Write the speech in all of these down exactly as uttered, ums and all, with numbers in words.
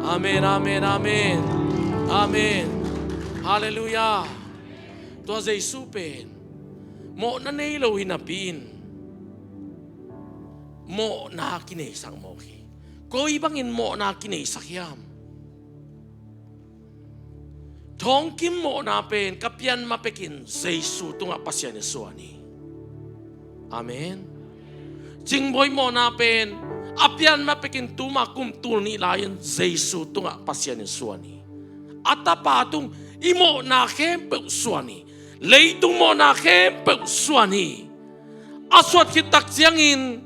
Amen, amen, amen. Amen. Halleluiah. Tua Jesu pen mawhna nei lo hi napi in mawhna kineisak mawk hi. Koi bangin mawhna kineisak hiam? Thawngkim mawhna pen ka pian ma pekin Jesu tungah Pasian in suan hi. Amen. Cingbuai mawhna pen a pian ma pekin tuma kum tul nih lai-in Jesu tungah Pasian in suan hi. A Tapa tung i mawhna khempeuh suan hi. Leitung mawhna khempeuh suan hi. A suat khit tak ciangin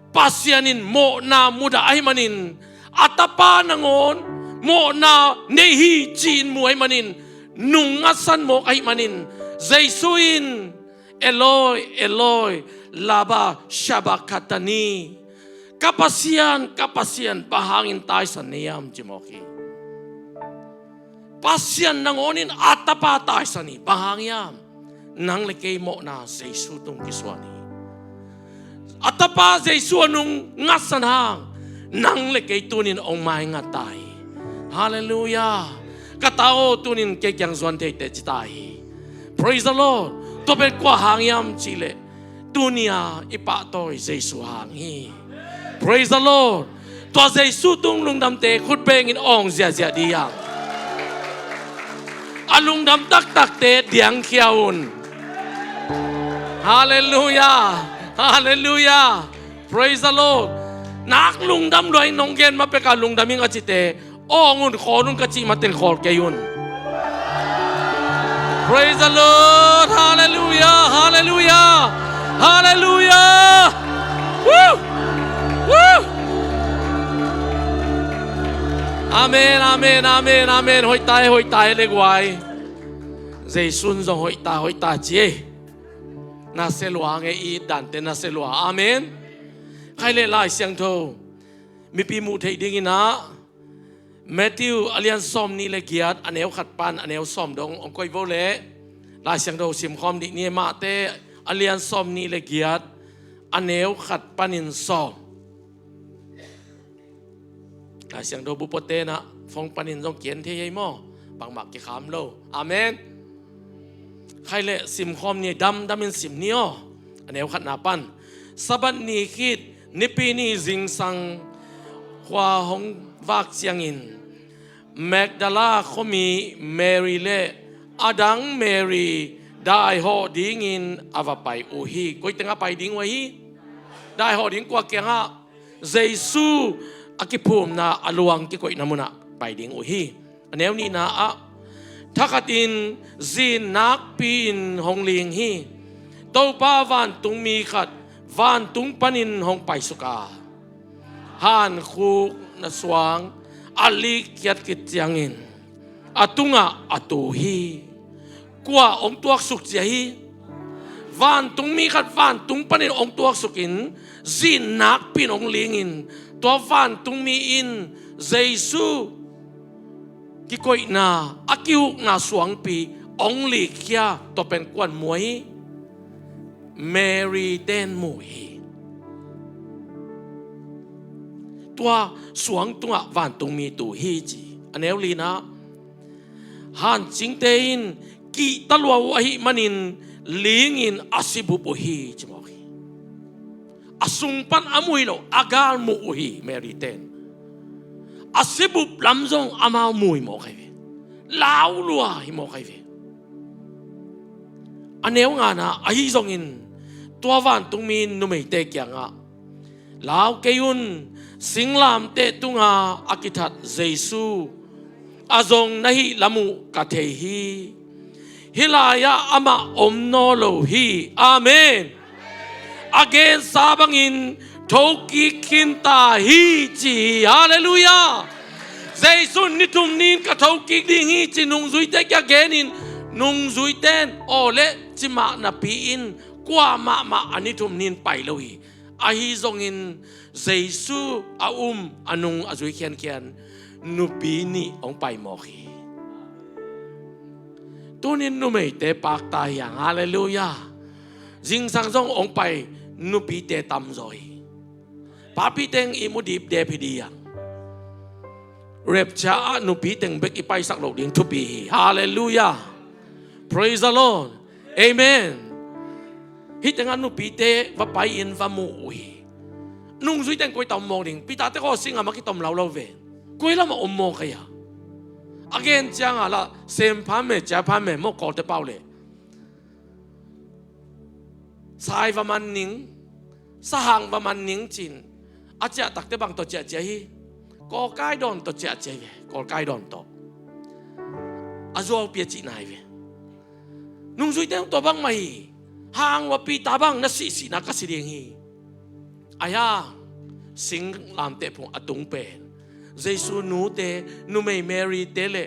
Pasian in mawhna mudah ahih manin, a Tapa nangawn mawhna nei hi ci-in mu ahih manin, nung ngatsan mawk ahih manin, Jesu in, "Eloi, Eloi, lama sabakthani?" "Ka Pasian, ka Pasian, bang hangin taisan na hiam?" ci mawk hi. Pasian nangawn in a Tapa taisan hi. Bang hang hiam? Nang le kei mawhna Jesu tung kisuan hi. A Tapa Jesu a nung ngatsan hang, nang le kei tunin hong maingat ta hi. Halleluiah. Ka ta aw, tunin kei kiang zuan theite ci ta hi. Praise the Lord. Tua pen kua hang hiam cih leh, tuni-a i pahtawi Jesu hang hi. Praise the Lord. Tua Jesu tung lungdamte khut bengin awng ziahziah dih hang. A lungdam taktakte diangkhia un. Halleluiah. Halleluiah. Praise the Lord. Nak lungdam lua-in nong gen ma peka lungdam ing a cite, awng un, khawl un ka cih maten khawl kei un. Praise the Lord. Halleluiah. Halleluiah. Halleluiah. Woo! Woo! Amen, amen, amen, amen. Hoih ta e, hoih ta e le guai. Jesu in zong hoih ta, hoih ta ci e. Nasia lua nge, i it dante nasia lua. Amen. Khai le Lai Siangtho mipi muh theih dingin ah, Matthew a lian sawm nih le giat, a neu khat pan a neu sawm dong hong koih vo leh, Lai Siangtho simkhawm dih ni. Mate a lian sawm nih le giat, a neu khat panin sawm. Lai Siangtho bu puate'n ah phone panin zong kian thei hi maw? Bangmah kikham lo. Amen. Khai le simkhawm ni, damdamin sim ni aw. A neu khatna pan. Sabbath ni khit, Nipi ni zingsang khua hong vak ciangin, Magdala khuami Mary le a dang Mary daihawh dingin a va pai uh hi. Koi tengah pai ding uh ahi? Daihawh ding. Kua kiangah? Jesu a kiphumna, a luang kikoihna munah pai ding uh hi. A neu nihna ah, thakhatin zin nakpi-in hong ling hi. Topa vantungmi khat vantung panin hong paisuk a, hankhukna suang a likkhiat khit ciangin a tungah a tu hi. Kua hong tuaksuk ci ahi? Vantungmi khat vantung panin hong tuaksukin, zin nakpi-in hong lingin, tua vantungmi in Jesu kikoihna, a kihukna suangpi hong likkhia. Tua pen kuan mu ahi? Mary ten mu hi. Tua suang tungah vantungmi tu hi ci. A neu lina, hancingte in kihta lua uh ahih manin lingin a sibup uh hi ci mawk hi. A sung pan a mu hi lo, a gal mu uh hi Mary ten. A sibup lam zong amau mu hi mawk ahi ve. Lau lua hi mawk ahi ve. A neu ngana, ahi zongin tua vantungmi in numeite kiangah, lau kei un, singlamteh tunga a kithat Jesu a zong na hih lam uh ka thei hi. Hih lai-ah amah om nawn lo hi. Amen. A gensa bangin thokik khinta hi ci hi. Halleluiah. Jesu in ni thum ni-in ka thokik ding hi ci nungzuite kiang genin, nungzuite in aw leh ci mah napi-in, kuamah mah a ni thum ni-in pai lo hi. Ahi zongin Jesu a um, a nung, a zui khiankhian nupi nih hong pai mawk hi. Tunin numeite pakta hi hang. Halleluiah. Zingsang zong hong pai nupite tamzaw hi. Papi teng ihmu dipdep hi dih hang. Rapture ah nupi teng bek i paisak loh ding thupi hi. Halleluiah. Praise the Lord. Amen. Hih tengah nupite va pai-in va mu uh hi. Nungzui teng koi ta om mawk ding? Peter te khaw singah mah kitom laulau ve. Koi lamah om mawk a hia? A gen ciangah lah sem pha me, cia pha me maw Kawlte pau leh. Sai va man ning, sahang va man ning cin. A ciah takte bang tawh ciahciah hi? Kawlkai dawn tawh ciahciah hi ve. Kawlkai dawn tawh. A zuaupi a cihna hi ve. Nungzuite tua bangmah hi. Hang uh a Peter bang na sihsihna ka si ding hi. Ahi hang singlamteh phung a tung pen Jesu nute, numei Mary te le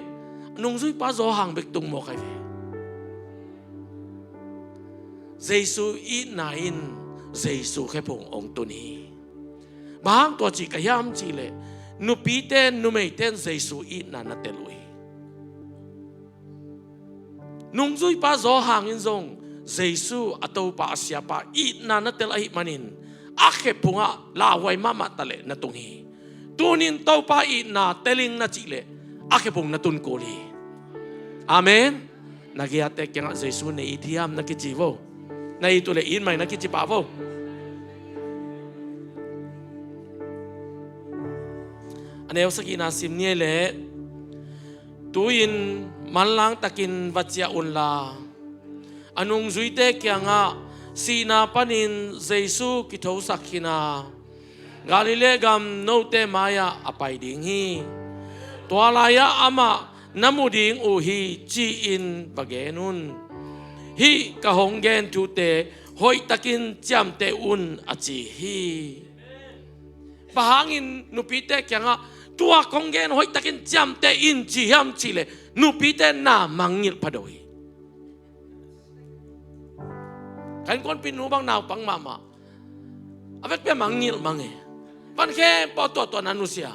nungzuipa Johan bek tung mawk ahi ve. Jesu itna in Jesu khephung hong tun hi. Bang hang tua ci ka hiam cihleh, nupite in, numeite in Jesu itna na tel uh hi. Nungzuipa Johan in zong Jesu a Topa, a Siapa itna na tel ahih manin a khephungah lauhuai mahmah taleh na tung hi. Tunin Topa itna tel ing na cihleh a khephung na tun kul hi. Amen. Na giate kiangah Jesu na it hiam na kici vo. Na it uh leh it mai na kici pah vo. A neu sagihna sim ni ei leh, tu-in manlang takin va ciah unla, a nungzuite kiangah sihna panin Jesu kithosak khin a, Galilee gam note mai-ah a pai ding hi. Tua lai-ah amah na mu ding uh hi, ci-in va gen un. Hih ka hong gen thute hoihtakin ciamteh un, a ci hi. Bang hangin nupite kiangah tua kong gen hoihtakin ciamteh in ci hiam cihleh, nupite na mangngilh pha do hi. Ka innkuanpih nu bang naupang mahmah, a vekpi a mangngilh mang e. Van khempeuh a tuahtuah na nusia.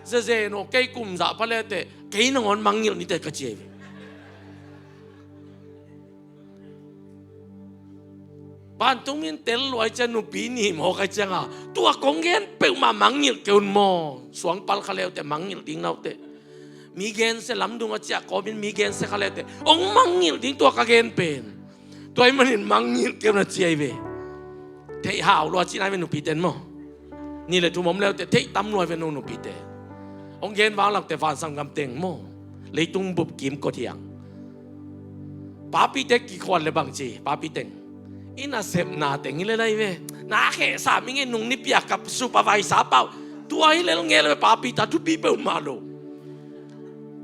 Zeze no, kei kum zah pha le teh kei nangawn mangngilh ni teh ka ci ahi ve. Vantungmi in tel luai ciang nupi nih mawk a ciangah, tua kong gen peuhmah mangngilh kei un maw. Suang pal kha leuteh mangngilh ding na uh teh. Mi gensia lamdung a ciah kawmin mi gensia kha leuteh hong mangngilh ding tua ka gen pen. Tua ahih manin mangngilh kei un a ci ahi ve. Theih hau lua cihna ahi ve nupite in maw. Nih le thum om leuteh theih tam lua ahi ve no nupite. Hong gen vang lakteh vansam gam teng maw, leitung bup kim kawthiang. Papite kikhuan le bangci, papi teng, i nasepna teng hi le lai ve. Na khehsa mi nge, nung ni piak kap supervisor pau. Tua hi lel ngel ve, papi ta thupi peuhmah lo.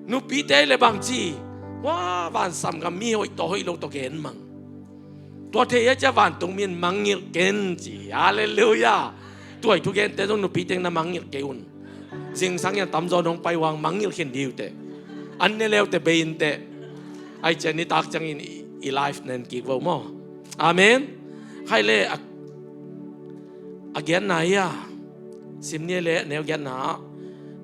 Nupite le bangci, wa, vansam gam mi hoih tawh hoih lo tawh gen mang. Tua thei a cia vantungmi in mangngilh ken ci. Halleluiah. Tuai thugente zong nupi teng na mangngilh kei un. Zingsang hian tamzaw nong pai uang mangngilh khin diu teh. An ne leuteh bei in teh. Ai cia nitak ciangin i, i life nen kik vo maw. Amen. Khai le a, a giatna hi a. Sim ni le neu giatna.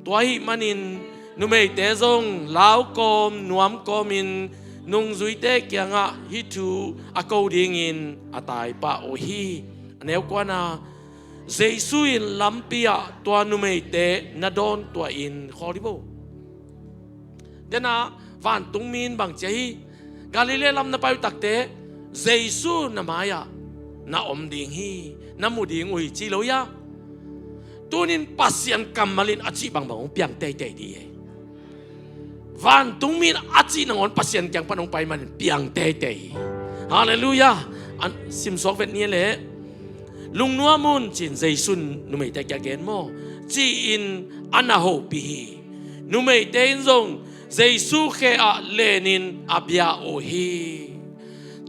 Tua ahih manin numeite zong lau kawm nuam kawmin nungzuite kiangah hih thu a ko dingin a taipah uh hi. A neu kuana, Jesu in lampi ah tua numeite na dawntuahin khawl hi bo. Dena vantungmi in bang cia hi, Galilee lam na pai uh takte Jesu na mai-ah na om ding hi, na mu ding uh hi ci lo hia? Tunin Pasian kammal in a cih bangbang hong piang teitei dih hi. Vantungmi in a cih nangawn Pasian kiang pan hong pai manin piang teitei hi. Halleluiah. An simsuak vet ni le, lungnuam un ci-in Jesu in numeite kiang gen maw, ci-in a na hopih hi. Numeite in zong Jesu khe ah lenin a bia uh hi.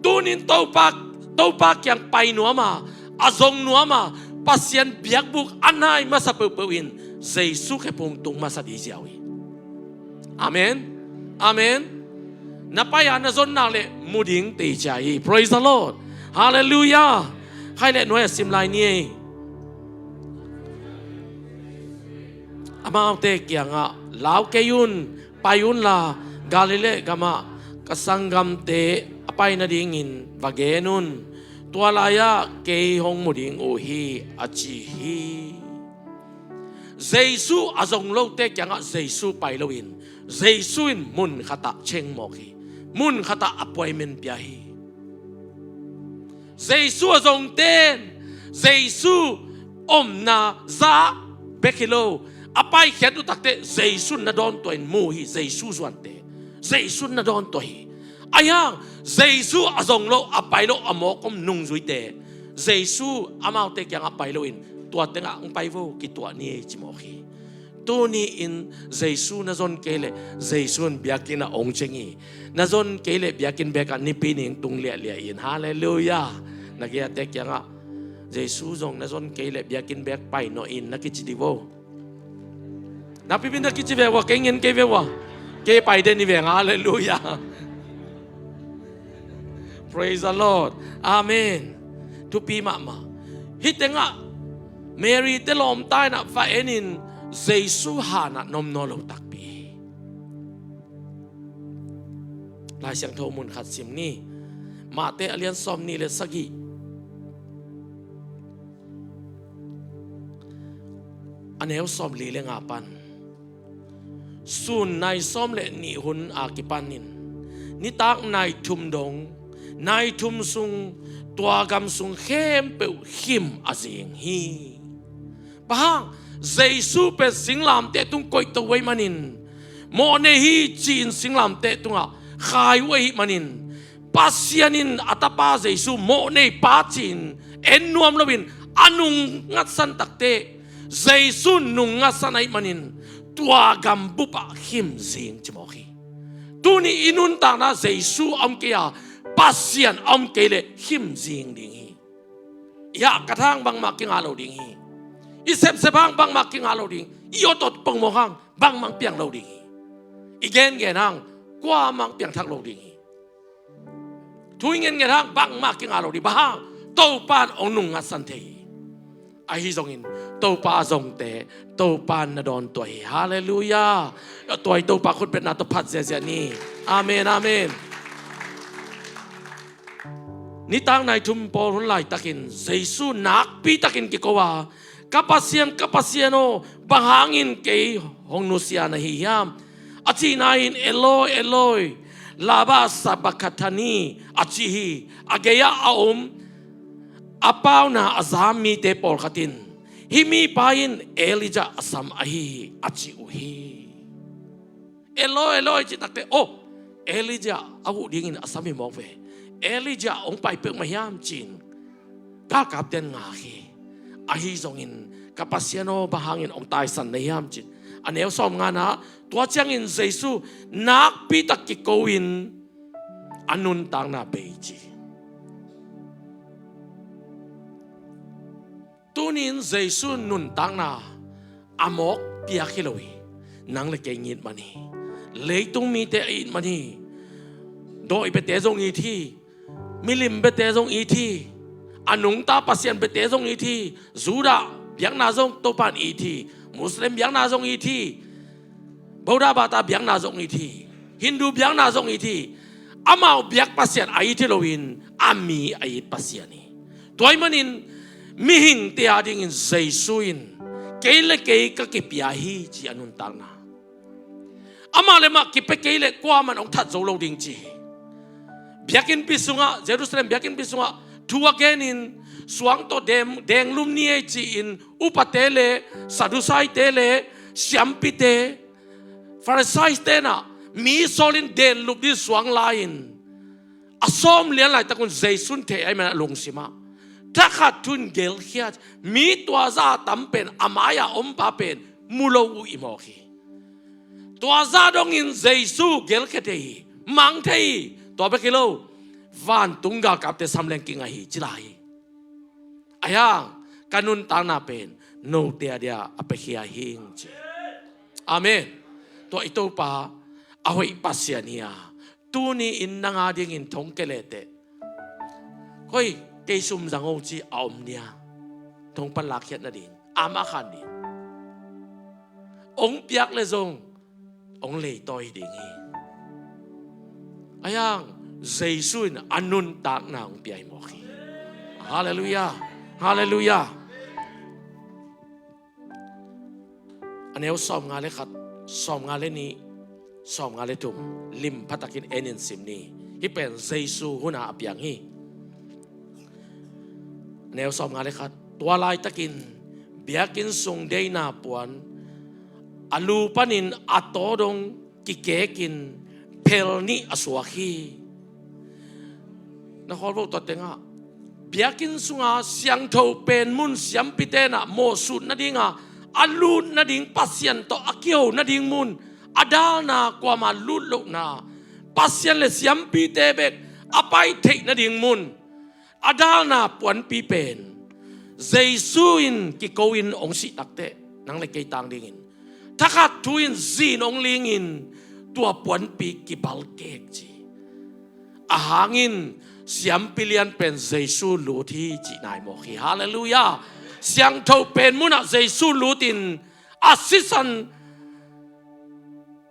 Tunin Topa, Topa kiang pai nuam a, a zong nuam a, Pasian biakbuk a nai masa peuhpeuh in Jesu khe phung tung masa dih ziau hi. Amen. Amen. Na pai a na zon nak leh mu ding tei cia hi. Praise the Lord. Halleluiah. Khai le nuai a sim lai ni ei. Amaute kiangah lau kei un, pai unla Galilee gamah ka sanggamte a pai nadingin va gen un. Tua lai-ah kei hong mu ding uh hi, a ci hi. Jesu a zong lote kiangah Jesu pai loin, Jesu in mun khatah cheng mawk hi. Mun khatah appointment pia hi. Jesu a zongte in Jesu omna za bek hi lo, a paikhiat uh takte Jesu na dawntuah in mu hi. Jesu zuante, Jesu na dawntuah hi. Ahi hang Jesu a zong lo, a pai lo, a mawk om nungzuite, Jesu amaute kiangah pai loin, tua tengah hong pai vo, kituah ni ei, ci mawk hi. Tuni-in Jesu na zon kei leh Jesu in biakinn ah hong cheng hi. Na zon kei leh biakinn bekah Nipi ni hong tung liahliah in. Halleluiah. Na gei-ate kiangah, Jesu zong na zon kei leh biakinn bek pai nawh in, na kici dih vo. Nakpipi in na kici ve ua, kei ngen kei ve ua. Kei pai den hi veng. Halleluiah. Praise the Lord. Amen. Thupi mahmah. Hih tengah Mary te lawmta in ah va en in, Jesu han ah na om nawn lo takpi hi. Lai Siangtho mun khat sim ni. Mate a lian sawmnih le sagih, a neu sawmli le nga pan. Sun nai sawm le nih hun a kipanin nitak nai thum dong, nai thum sung tua gam sung khempeuh khim a zing hi. Bang hang? Jesu pen singlamteh tung koihto uh ahih manin, mawhnei hi ci-in singlamteh tungah khai uh ahih manin, Pasian in a tapa Jesu mawhnei pa ci-in en nuam loin a nung ngatsan takte, Jesu nung ngatsan ahih manin tua gambup ah khim zing ci mawk hi. Tuni i nuntakna Jesu a om kei a, Pasian a om kei leh khim zing ding hi. I hahkat hang bangmah kingah lo ding hi. I sepsep hang bangmah kingah lo ding. I otot pongmawk hang bangmah piang lo ding hi. I gengen hang kuamah piangthak lo ding hi. Thu i ngetnget hang bangmah kingah lo ding. Bang hang? Topa in hong nung ngatsan thei hi. Ahi zongin Topa a zongte Topa in na dawntuah hi. Halleluiah. Tua i Topa khutbetna tawh phat ziahziah ni. Amen, amen. Nitak nai thum pawl hun laitakin Jesu nakpitakin kiko a, "Ka Pasian, ka Pasian aw, bang hangin kei hong nusia na hi hiam?" a cihna in, "Eloi, Eloi, lama sabakthani?" a ci hi. A gei-ah a om a pauna a za mite pawlkhat in, "Hih mipa in Elijah a sam ahi hi," a ci uh hi. "Eloi, Eloi," cih takte, oh, Elijah a huh dingin a sam hi mawk ve. Elijah hong pai peuhmah hiam ci-in galkapte in ngak hi. Ahi zongin, "Ka Pasian aw, bang hangin hong taisan na hiam?" ci-in. A neu sawmngana, tua ciangin Jesu nakpitak kiko in a nuntakna bei ci. Tuni-in Jesu nuntakna a mawk piak hi lo hi. Nang le kei ngit man hi. Leitung mite a it man hi. Dawi bete zong it hi. Milim bete zong it hi. A nungta pasian bete zong it hi. Judah biakna zong Topa in it hi. Muslim biakna zong it hi. Buddha bata biakna zong it hi. Hindu biakna zong it hi. Amau biak pasian a it hi loin a mi a it pasian hi. Tua ahih manin mihingte adingin Jesu in, "Kei le kei ka kipia hi," ci a nuntakna. Amah le mah kipia kei leh kuaman hong that zo lo ding ci hi. Biakinnpi sungah, Jerusalem biakinnpi sungah thu a genin, suang tawh deng, denglum ni ei ci-in upate le Sadusaite le siampite, Pharisaite in ah mi sawlin denlup ding suang la-in, a sawm lian laitakun Jesu in thei ahih manin a lungsimah thakhat thu in gelkhia, mi tua zah a tam pen, a mai-a ompa pen mu lo uh i mawk hi. Tua zah dongin Jesu gelkhia thei hi, mang thei hi. Tua bek hi lo, vantung galkapte sam leng kinga hi, ci lai hi. Ahi hang, ka nuntakna pen note a dia a piakhia hi ing ci. Amen. Tua i Topa a hoih Pasian hi a, tuni-in nang adingin thong kia le teh, "Koi, kei sum zang o," ci a om dia. Thong pan lakkhiat nading, amah khan ding. Hong piak le zong hong leitawi ding hi. Ahi hang, Jesu in a nuntakna hong pia hi mawk hi. Halleluiah. Halleluiah. Neu sawmnga le khat, sawmnga le nih, sawmnga le thum, lim phatakin en in sim ni. Hih pen Jesu hun a piang hi. Neu sawmnga le khat. Tua laitakin biakinn sung deina puan a lu panin a taw dong kikekin phel nih a suak hi. Na khawl vo, tua tengah biakinn sunga siangtho pen mun siampite in ah mawhsut nadinga a lut nading, Pasian tawh a kiho nading mun, a dalna kuamah lut lohna, Pasian le siampite bek a pai theih nading mun, a dalna puanpi pen Jesu in kiko in hong sih takteh, nang le kei tang dingin thakhat thu in zin hong lingin tua puanpi kibalkek ci. A hangin siampi lian pen Jesu lut hi cih nai mawk hi. Halleluiah. Siangtho pen munah Jesu lutin a sisan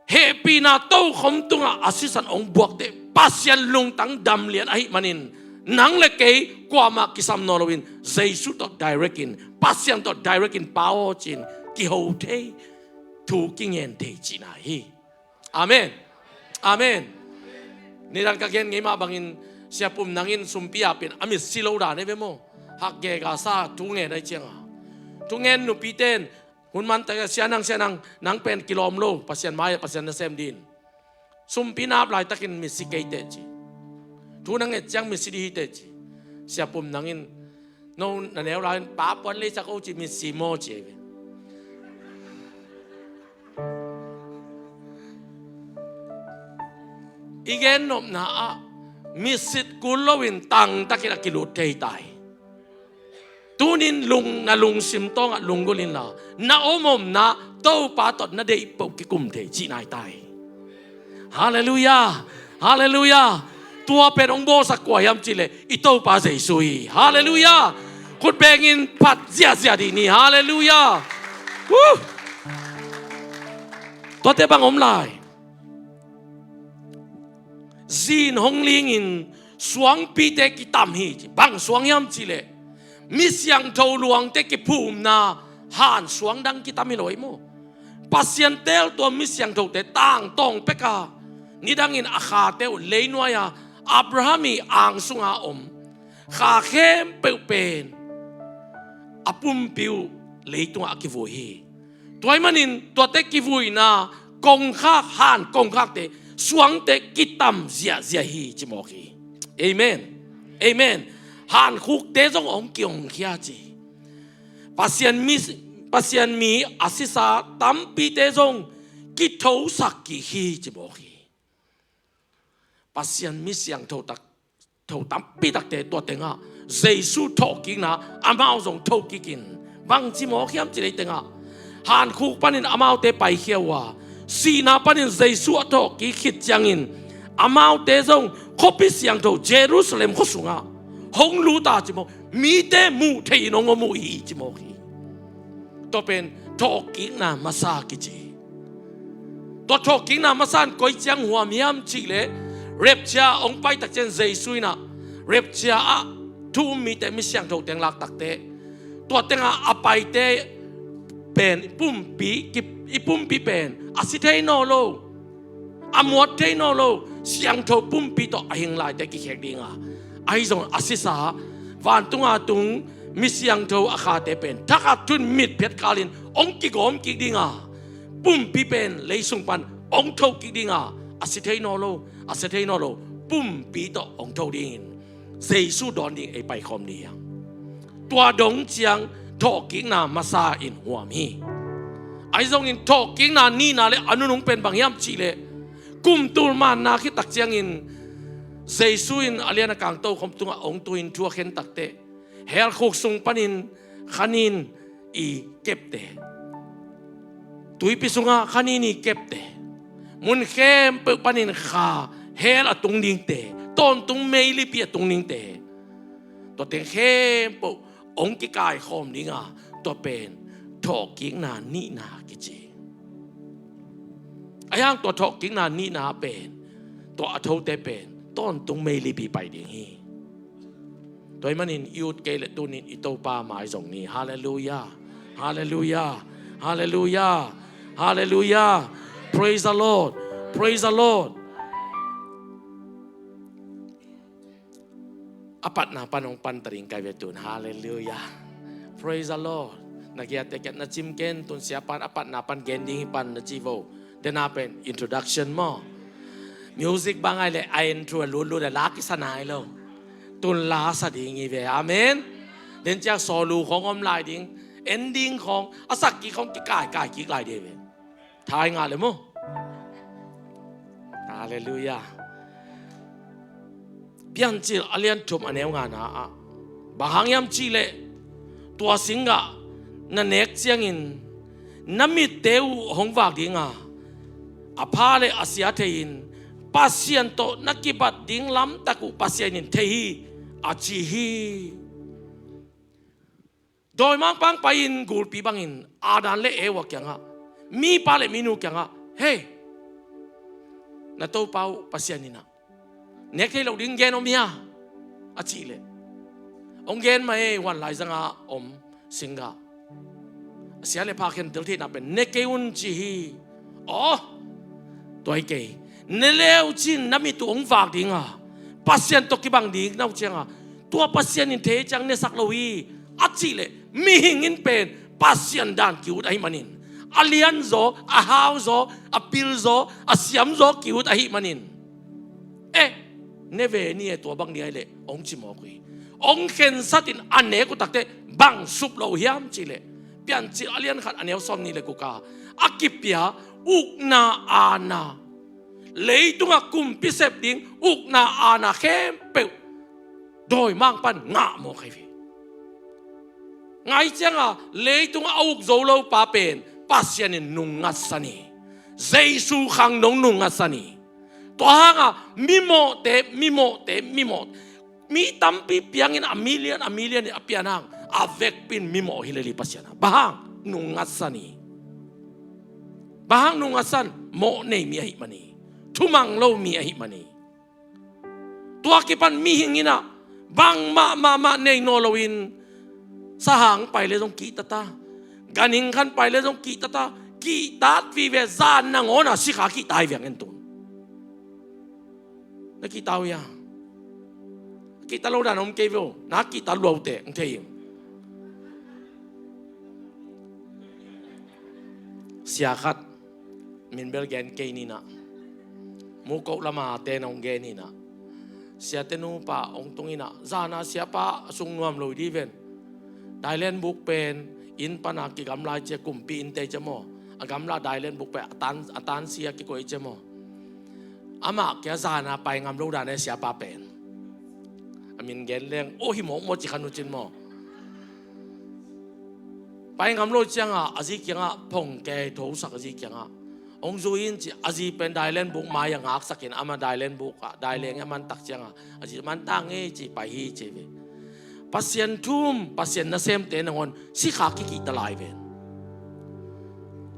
hehpihna tokhom tungah a sisan hong buakteh, Pasian lungtang dam lian ahih manin nang le kei kuamah kisam nawn loin Jesu tawh direct in, Pasian tawh direct in, Pa aw, ci-in kiho thei, thu kingen thei cihna hi. Amen. Amen. Nidang ka gen ngei mah bangin Sia Pum Nang in sumpi a pen a mitsi lo dan hi ve maw. Hak gega sa thu ngen ahi cianga, thu ngen nupite in hun man tak a, "Sia Nang, Sia Nang, nang pen kilawm lo, Pasian mai-ah Pasian nasem ding. Sumpi na ap laitakin mitsi kei teh," ci. "Thu na nget ciang mitsi ding hi teh," ci. Sia Pum Nang in, "No na neu lai-in pa puan lei sak o," ci, "mitsi maw," ci. I gen nopna ah mitsit kul loin tangtakin a kilut thei ta hi. Tunin lung, na lungsim tawngah lunggulh inla, na omomna Topa tawh na deih peuh kikum thei cihna hi ta hi. Halleluiah. Halleluiah. Tua pen hong bawlsak kua hiam cihleh i Topa Jesu hi. Halleluiah. Khut bengin phat ziahziah dih ni. Halleluiah. Woo. Tuate bang om lai. Zin hong lingin suangpite kitam hi. Bang suang hiam cihleh mi siangtho luangte kiphumna han suang dang kitam hi lo hi maw. Pasian teel tua mi siangthote tangtawng peka, nidangin a khate uh leinuai-a Abraham ii ang sunga om kha khempeuh pen a pumpi uh leitungah a kivui hi. Tua ahih manin tuate kivuina kongkhak, han kongkhakte, suangte kitam ziahziah hi ci mawk hi. Amen. Amen. Han khukte zong hong kihongkhia ci. Pasian mi, Pasian mi a sisa tampite zong kithosak kik hi ci mawk hi. Pasian mi siangtho tak, tho tampi takte tua tengah Jesu thawhkikna amau zong thokikin bangci mawk hiam cih leh tengah, hankhuk panin amaute paikhia uh a, sihna panin Jesu a thawhkik khit ciangin amaute zong khuapi siangtho Jerusalem khua sungah hong lut a ci mawk, mite muh thei in hong om uh hi ci mawk hi. Tua pen thawhkikna masa kici. Tua thawhkikna masa in koi ciang huam hiam cih leh, rapture hong pai tak ciang Jesu in ah rapture ah thu um mite, mi siangtho teng lak takteh, tua tengah a paite pen i pumpi, ki, i pumpi pen a si thei nawn lo, a muat thei nawn lo, siangtho pumpi tawh a hing laite kikhek ding a, ahi zong a sisa vantunga tung mi siangtho a khate pen thakhat thu in mitphiat kalin hong kigawm kik ding a, pumpi pen lei sung pan hong tho kik ding a, a si thei nawn lo, a si thei nawn lo pumpi tawh hong tho dingin Jesu dawn ding ei paikhawm ni hiam? Tua dong ciang thawhkikna masa in huam hi. Ahi zongin thawhkikna nihna le a nunung pen bang hiam cih leh, kum tul manna khit tak ciangin Jesu in a lian a kang tokhom tungah hong tu in thu a khen takteh, hell khuk sung panin khanin i kepte, tuipi sungah khanin i kepte, mun khempeuh panin kha, hell a tung dingte, tawntung meilipi a tung dingte, tua teng khempeuh hong kikaikhawm ding a, tua pen thawhkikna nihna kici. Ahi hang tua thawhkikna nihna pen, tua a thote pen tawntung meilipi pai ding hi. Tua ahih manin i ut kei leh tunin i Topa mai zong ni. Halleluiah. Halleluiah. Halleluiah. Hallelujah. Praise the Lord. Praise the Lord. A patna pan hong pan ta ding kai ve tun. Hallelujah. Praise the Lord. Na giate kiat na cim ken tun, sia pan a patna pan gen ding hi pan na ci vo. Dena pen introduction maw. Music bang ai le a intro a lutlut a la kisa nai lo. Tun la sa ding hi ve. Amen. Den ciak solo khong om lai ding. Ending khong a sak kik khong kikai kai kik lai ding hi ve. Thai ngah le maw. Hallelujah. Piancil a lian thum a neu ngana ah, bang hang hiam cihleh, tua singgah na nek ciangin na mitte uh hong vak dinga, a pha le a sia thei-in Pasian tawh na kibat ding lamtak uh Pasian in thei hi, a ci hi. Dawimangpa hong pai-in gulpi bangin Adam le Eva kiangah, mipa le minu kiangah, hei, na Topa uh Pasian inah nek thei loh ding gen om hia, a cihleh, hong gen mah ei, huan laizanga om singgah, a sia le pha khentel theihna pen ne kei un ci hi. Aw, tua hi kei. Ne le uh cin na mit uh hong vak dinga, Pasian tawh kibang ding na uh cianga, tua Pasian in thei ciang nesak lo hi, a cihleh, mihing in pen Pasian dan ki-ut ahih manin, a lianzaw, a hauzaw, a pilzaw, a siamzaw ki-ut ahih manin, eh, ne ve ni e, tua bang ni ai leh, hong ci mawk uh hi. Hong khensat in a nek uh takteh bang sup lo uh hiam cihleh, Piancil a lian khat a neu sawm nih le guk ah, a kipia ukna aana, leitungah kumpi sep ding ukna aana khempeuh dawimangpan ngah mawk hi ve. Ngai cianga leitungah a uk zo lo pa pen Pasian in nungngatsan hi. Jesu khang dong nungngatsan hi. Tua hanga mimawhte, mimawhte, mimawh, mi tampi piangin a million, a million in a pian hang, a vekpi in mimawh hi lel hi Pasian a. Bang hang? Nungngatsan hi. Bang hang nungngatsan? Mawh nei mi ahih man hi. Thumang lo mi ahih man hi. Tua kipan mihing inah bangmah mahmah nei nawn loin, sahang pai le zong kihtata, ganhing khan pai le zong kihtata, kihtat vive, zan nangawn a sikha kihta hi ve ang en tun. Na kihta uh hia? Kihta lo dan om kei ve uh. Na kihta luaute ang thei hi. Sia khat, min bel gen kei ninah, Mukoh lama te na hong gen hinah, siate nupa hong tung inah, zana siapa a sung nuam lo hi di ven. Dailen buk pen inn pana kigamla hi cia, kumpi innte hi cia maw. A gamla dailen buk pen a tan, a tansia kikoih hi cia maw. Amah kia zana pai ngam lo dan e siapa pen. A min gen leng, oh, hi mawkmawk ci khan uh cin maw. Pai ngam lo cianga a zi kiangah phongke thosak, a zi kiangah hong zui in ci. A zi pen dailen buk mai a ngaksakin, amah dailen buk ah daileng a mantak cianga a zi, manta ngei ci, pai hi ci ve. Pasian thu, Pasian nasemte nangawn sikha kikihta lai ven.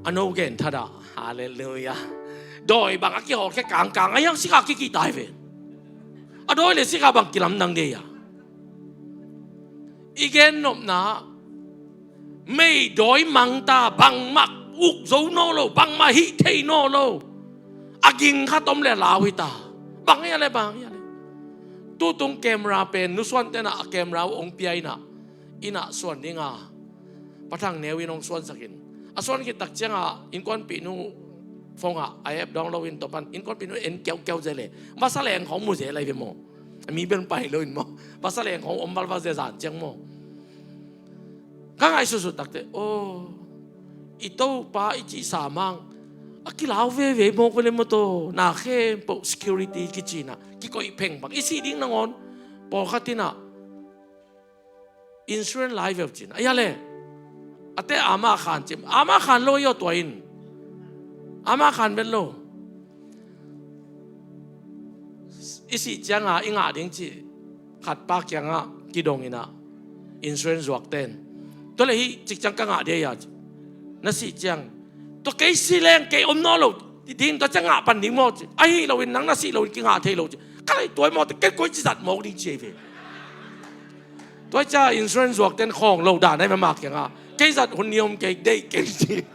A no gen thadah. Halleluiah. Dawi bang a kihawlkhia kangkang a hiang sikha kikihta hi ven. A dawi le sikha bang kilamdang dei a. I gen nopna, meidawi mangta, bangmah uk zo naw lo, bangmah hih thei naw lo. A ging khat om le lau hita. Bang hia le, bang hia le. Tutung camera pen nusuan tena a camera uh hong pia inah, inah suan dinga Pa Thang Neu in hong suansakin, a suan khit tak cianga innkuanpihnu phongah a app download in, tua pan innkuanpihnu en kiaukiau ze le. Vasa leng khong mu ze lai ve maw. A mi bel pai lo in maw. Vasa leng khong om valval ze zan ciang maw. Ka ngaihsutsut takte, oh, i Topa i cihsa mang a kilau veve mawk ve le maw taw. Na khempeuh security kicina kikoih pheng bang i sih ding nangawn. Pawlkhat inah insurance lai veu cin. A hia le. A te ama khan cim. Ama khan lo hi aw tua in. Ama khan vet lo. I sih cianga i ngah ding ci khat pa kiangah kidong inah, insurance zuak ten, tua le hih cik ciang ka ngah dia, na sih ciang, tua kei si leng kei om naw lo ding, tua ciang ngah pan ding maw ci. Ahi loin nang na sih loin kingah thei lo ci. Ka lei tuai mawte, kei koi ci zat mawk ding ci ei ve. Tua cia insurance zuak ten khawng lo dan ai mama kiangah, kei zat hun ni om kei, deih kei ci.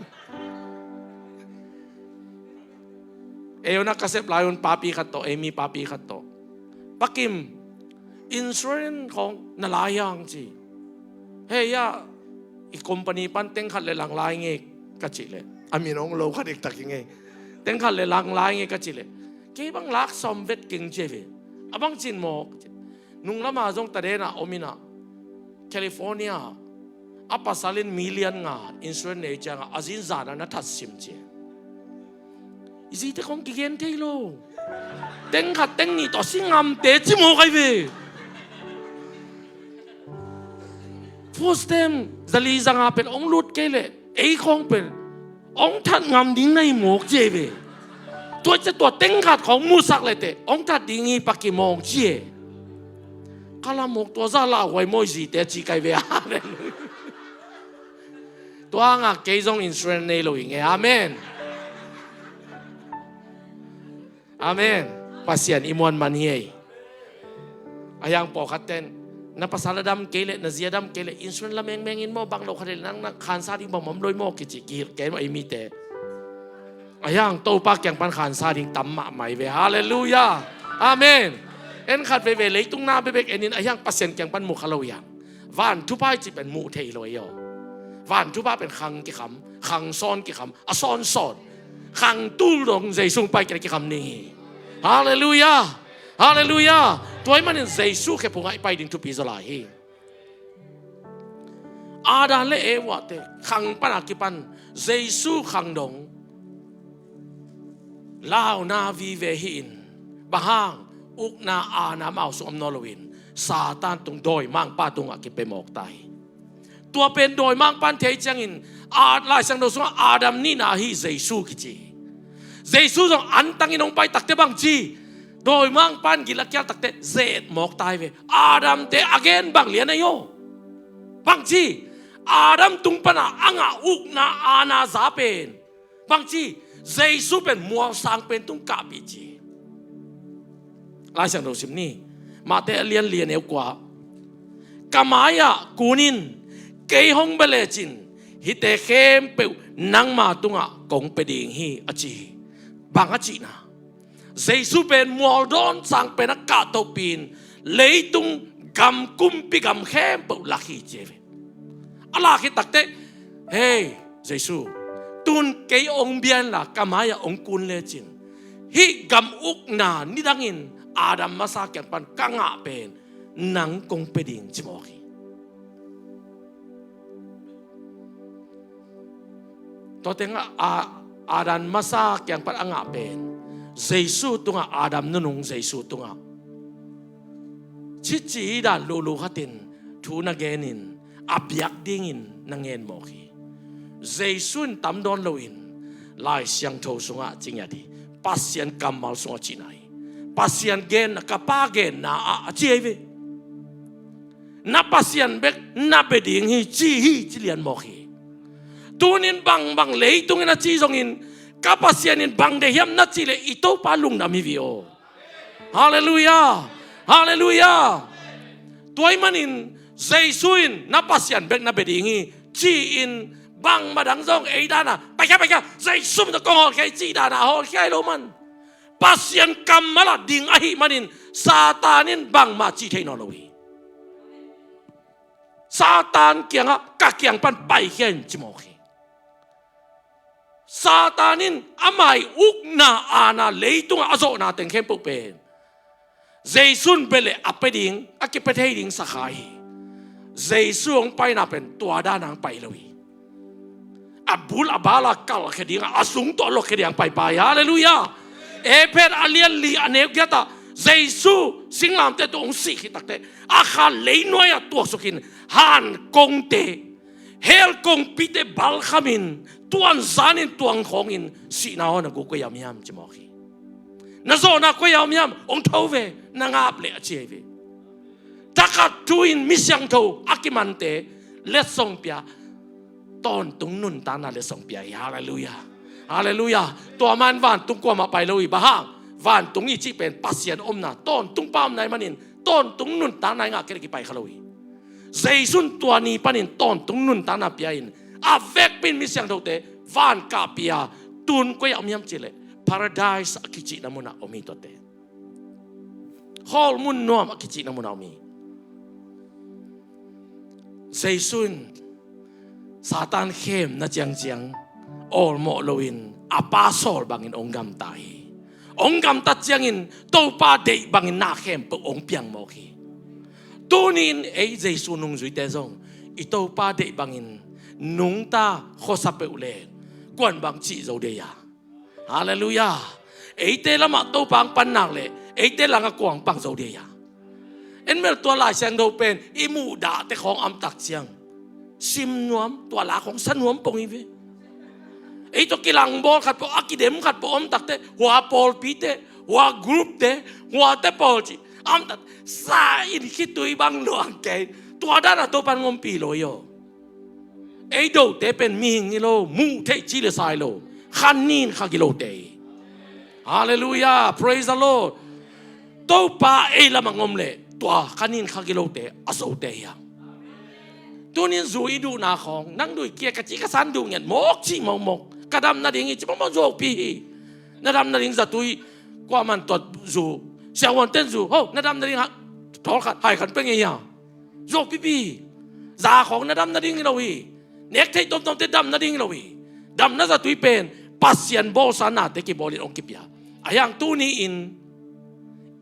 Ei un a ka sep lai un papi khat tawh, ei mi papi khat tawh, "Pa Kim, insurance khawng na lai hiang?" ci. "Hei, ya, i company pan teng khat le lang lai nge," ka cih leh, a min hong lo kha diktak hi nge, "Teng khat le lang lai nge," ka cih leh, "Kei bang lak sawm vet keng," ci ve. "A bang cin maw?" "Nung lama zong taden ah om in ah, California a pasal in million nga insurance nei ciangah a zin zan ah na that sim," ci. I zite khawng kigen thei lo. Teng khat teng nih tawh si ngamte ci maw kai ve. Food stamp zali zanga pen hong lut kei leh ei khawng pen hong that ngam ding na hi mawk ci ei ve. Tua ciah tua teng khat khawng musak leh teh hong that ding hi, Pa Kim, hong ci e. Ka la mawk tua zah lauhuai maw i zite ci kai ve. Halleluiah. Tua hangah kei zong insurance nei lo hi nge. Amen. Amen. Pasian i muan man hi ei. A hiang pawlkhat ten, "Na pasal a dam kei leh, na zi a dam kei leh, insurance la mengmeng in maw, bang lo khat leh nang na khansa ding bang om lo hi maw," kici kihilh kei maw ei mite. A hiang Topa kiang pan khansa ding tam mahmah hi ve. Halleluiah. Amen. En khat veivei leitung na bekbek en in, a hiang Pasian kiang pan mu kha lo hiang. Van thupha i cih pen muh theih lo ei aw. Van thupha pen khang kikham, khang sawn kikham, a sawnsawn. Khang tul dong Jesu hong pai kei leh kikham ding hi. Halleluiah. Halleluiah. Tua ahih manin Jesu khephung ah i pai ding thupi zaw lai hi. Adam le Eva te khang pan a kipan Jesu khang dong launa vive hi in, bang hang, ukna aana amau sung om nawn loin Satan tung, dawimangpa tungah kipia mawk ta hi. Tua pen dawimangpa in thei ciangin, a, Lai Siangtho sungah Adam nihna ahi Jesu kici. Jesu zong antangin hong pai takteh bang ci? Dawimangpa in gil a kial takteh zet mawk ta hi ve. Adam te a gen bang lian ahi aw. Bang ci? Adam tung pana a ngah ukna aana za pen, bang ci? Jesu pen mualsang pen tung kahpih ci. Lai Siangtho sim ni. Matthai a lian li, a neu kua. "Ka mai-ah kun in, kei hong bia lecin hihte khempeuh nangma tungah kong pia ding hi," a ci hi. Bang a cihna? Jesu pen mualdawn sang pen a kahtohpih in leitung gam, kumpi gam khempeuh lak hi ci hi ve. A lak hi takteh, "Hei Jesu, tun kei hong bia inla ka mai-ah hong kun lecin, hih gam ukna nidangin Adam masa kiang pan ka ngah pen nang kong pia ding," ci mawk hi. Tua tengah a, Adam masa kiang pan a ngah pen Jesu tungah, Adam nunung Jesu tungah, "Cici hi dan luhluh khatin thu na genin a biak dingin na ngen mawk hi." Jesu in tam dawn loin Lai Siangtho sungah ci ngiat hi. Pasian kammal sungah cihna hi. Pasian genna, ka Pa genna ah a ci hi ve. "Na Pasian bek na bia ding hi," ci hi, ci lian mawk hi. Tunin bangbang leitungin a ci zongin, ka Pasian in bang deih hiam na cih leh i Topa lungdam hi ve aw. Halleluiah. Halleluiah. Tua ahih manin Jesu in, "Na Pasian bek na bia ding hi," ci-in, bangmah dang zong ei dana, "Paikhia, paikhia, Jesu min tawh kong hawlkhia hi," cih dana a hawlkhia hi lo man. Pasian kammal ah ding ahih manin Satan in bangmah cih thei nawn lo hi. Satan kiangah, "Ka kiang pan paikhia in," ci mawk hi. Satan in ama ii ukna aana, leitungah a zawhna teng khempeuh pen Jesu in bia leh a pia ding, a kipia thei ding sa kha hi. Jesu hong paina pen tua dana hong pai lo hi. A bul a bal a kalhkhia ding a, a sung tawh a lokhia ding a paipai. Halleluiah. Efesa a lian li, a neu giat ah Jesu singlamteh tungah hong sih khit takteh, a kha leinuai ah tuaksuk in, hankongte, hell kongpite balkhamin, tuanzanin, tuangkhawngin, sihna hawn a guk koi-ah om hiam ci mawk hi. Na zawhna koi-ah om hiam, hong tho ve, na ngap leh, a ci hi ve. Thakhat thu-in mi siangtho a kimante letsong pia, tawntung nuntakna letsong pia hi. Halleluiah. Halleluiah. Tua man vantung kuamah pai lo hi. Bang hang? Vantung i cih pen Pasian omna, tawntungpa omna ahih manin, tawntung nuntakna i ngah kei leh kipai kha lo hi. Jesu in tua ni panin tawntung nuntakna pia-in, a vekpi-in mi siangthote van kahpih a, tun koi-ah om hiam cih leh, Paradise a kicihna munah om hi tuate. Khawl mun nuam a kicihna munah om hi. Jesu in Satan khemna ciangciang awlmawh loin a Pa sawl bangin hong gamta hi. Hong gamtat ciangin Topa deih bangin na khempeuh hong piang mawk hi. Tuni-in ei Jesu nungzuite zong i Topa deih bangin nungta khuasa peuh le kuan bang cih zo dei a. Halleluiah. Eite lamah Topa hong pan nak leh eite langah kua hong pang zo dei a. En mel tua Lai Siangtho pen i muhdahte khawng a omtak ciang sim nuam, tua la khawng sa nuam pong hi ve. Ei tawh kilangbawl khat peuh, a kidem khat peuh a omtakte, hua pawlpite, hua groupte, huate pawl cih a omtak, sa in khitui bang luang kei. Tua dan a Topa in hong ompih lo hi aw. Ei dote pen mihing hi lo, muh theih ci le sa hi lo, kha nin kha gilote hi. Halleluiah, praise the Lord. Topa ei lamah hong om leh tua kha nin kha gilote a zote hi hang. Tunin zu i duhna khawng, nang duh hi kei, ka ci ka san duh ngiat mawk cih mawkmawk, ka dam nading hi cih mawkmawk zuaupi hi. Na dam nading zatui, kuaman tuat zu, siahuanten zu, ho, na dam nading ha, thawl khat, hai khat pia ngei hi hang. Zuaupipi. Za khawng na dam nading hi lo hi. Nek theih tuamtuamte dam nading hi lo hi. Damna zatui pen Pasian bawlsa nate kibawlin hong kipia. Ahi hang tuni-in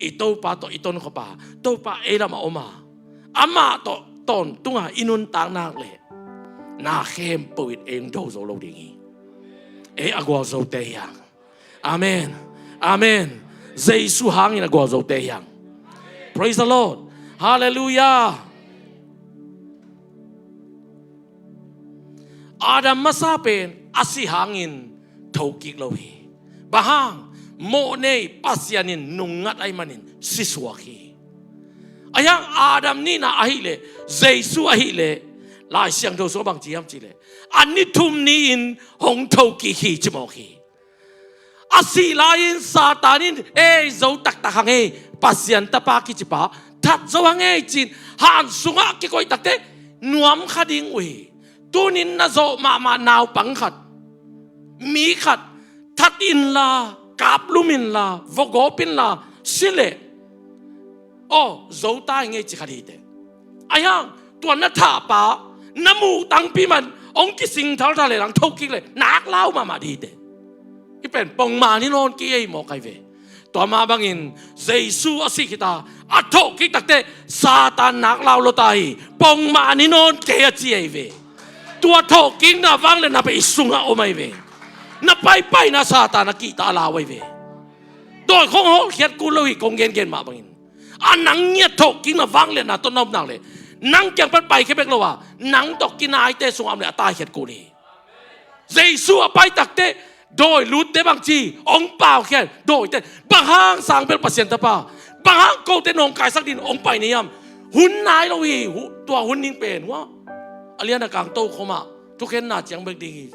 i Topa tawh i tonkhopa, Topa ei lamah om a, amah tawh tawntunga i nuntak nak leh na khempeuh in ei hong do zo lo ding hi. Ei a gualzote hi hang. Amen. Amen. Jesu hangin a gualzote hi hang. Praise the Lord. Halleluiah. Adam masa pen a si hangin thokik lo hi. Bang hang? Mawhnei Pasian in nungngat ahih manin sisuak hi. Ahi hang Adam nihna ahih leh, Jesu ahih leh, Lai Siangtho sung bang ci hiam cih leh, a ni thum ni-in hong thokik hi ci mawk hi. A sih lai-in Satan in, ei, zo taktak hang ei, Pasian tapa kicipa that zo hang ei, ci-in han sungah kikoih takte nuam kha ding uh hi. Tunin na zawh mahmah naupang khat, mi khat that inla, kaplum inla, vogawp inla si leh, aw, zo ta hi ngei ci kha dite. Ahi hang tua na thahpa, na muh tangpi man hong kising thalthal leh lang thokik leh nak lau mahmah dite. Hih pen pongman hi nawn kei ei mawk ahi ve. Tua mah bangin Jesu a sih khit a, a thokik takte Satan nak lau lo ta hi. Pongman hi nawn kei a ci ahi ve. Tua thokikna vangliatna pen i sungah om ahi ve. Na paipaina Satan a kihta a lau ahi ve. Dawi khong hawlkhiat kul lo hi, kong gengen mah bangin. A nang ngiat thawhkikna vangliatna tawh na om nak leh, nang kiang pan paikhia bek lo a, nang tawh kinaite sungah om leh a taikhiat kul hi. Jesu a pai takte, dawi lutte bang ci, hong paukhiat, dawite, bang hang sang bel Pasian tapa, bang hang kote nawngkaisak din hong pai ni hiam? Hun nai lo hi, hu-, tua hun ding pen, hua, a lian a kang tokhom ah thukhenna ciang bek ding hi.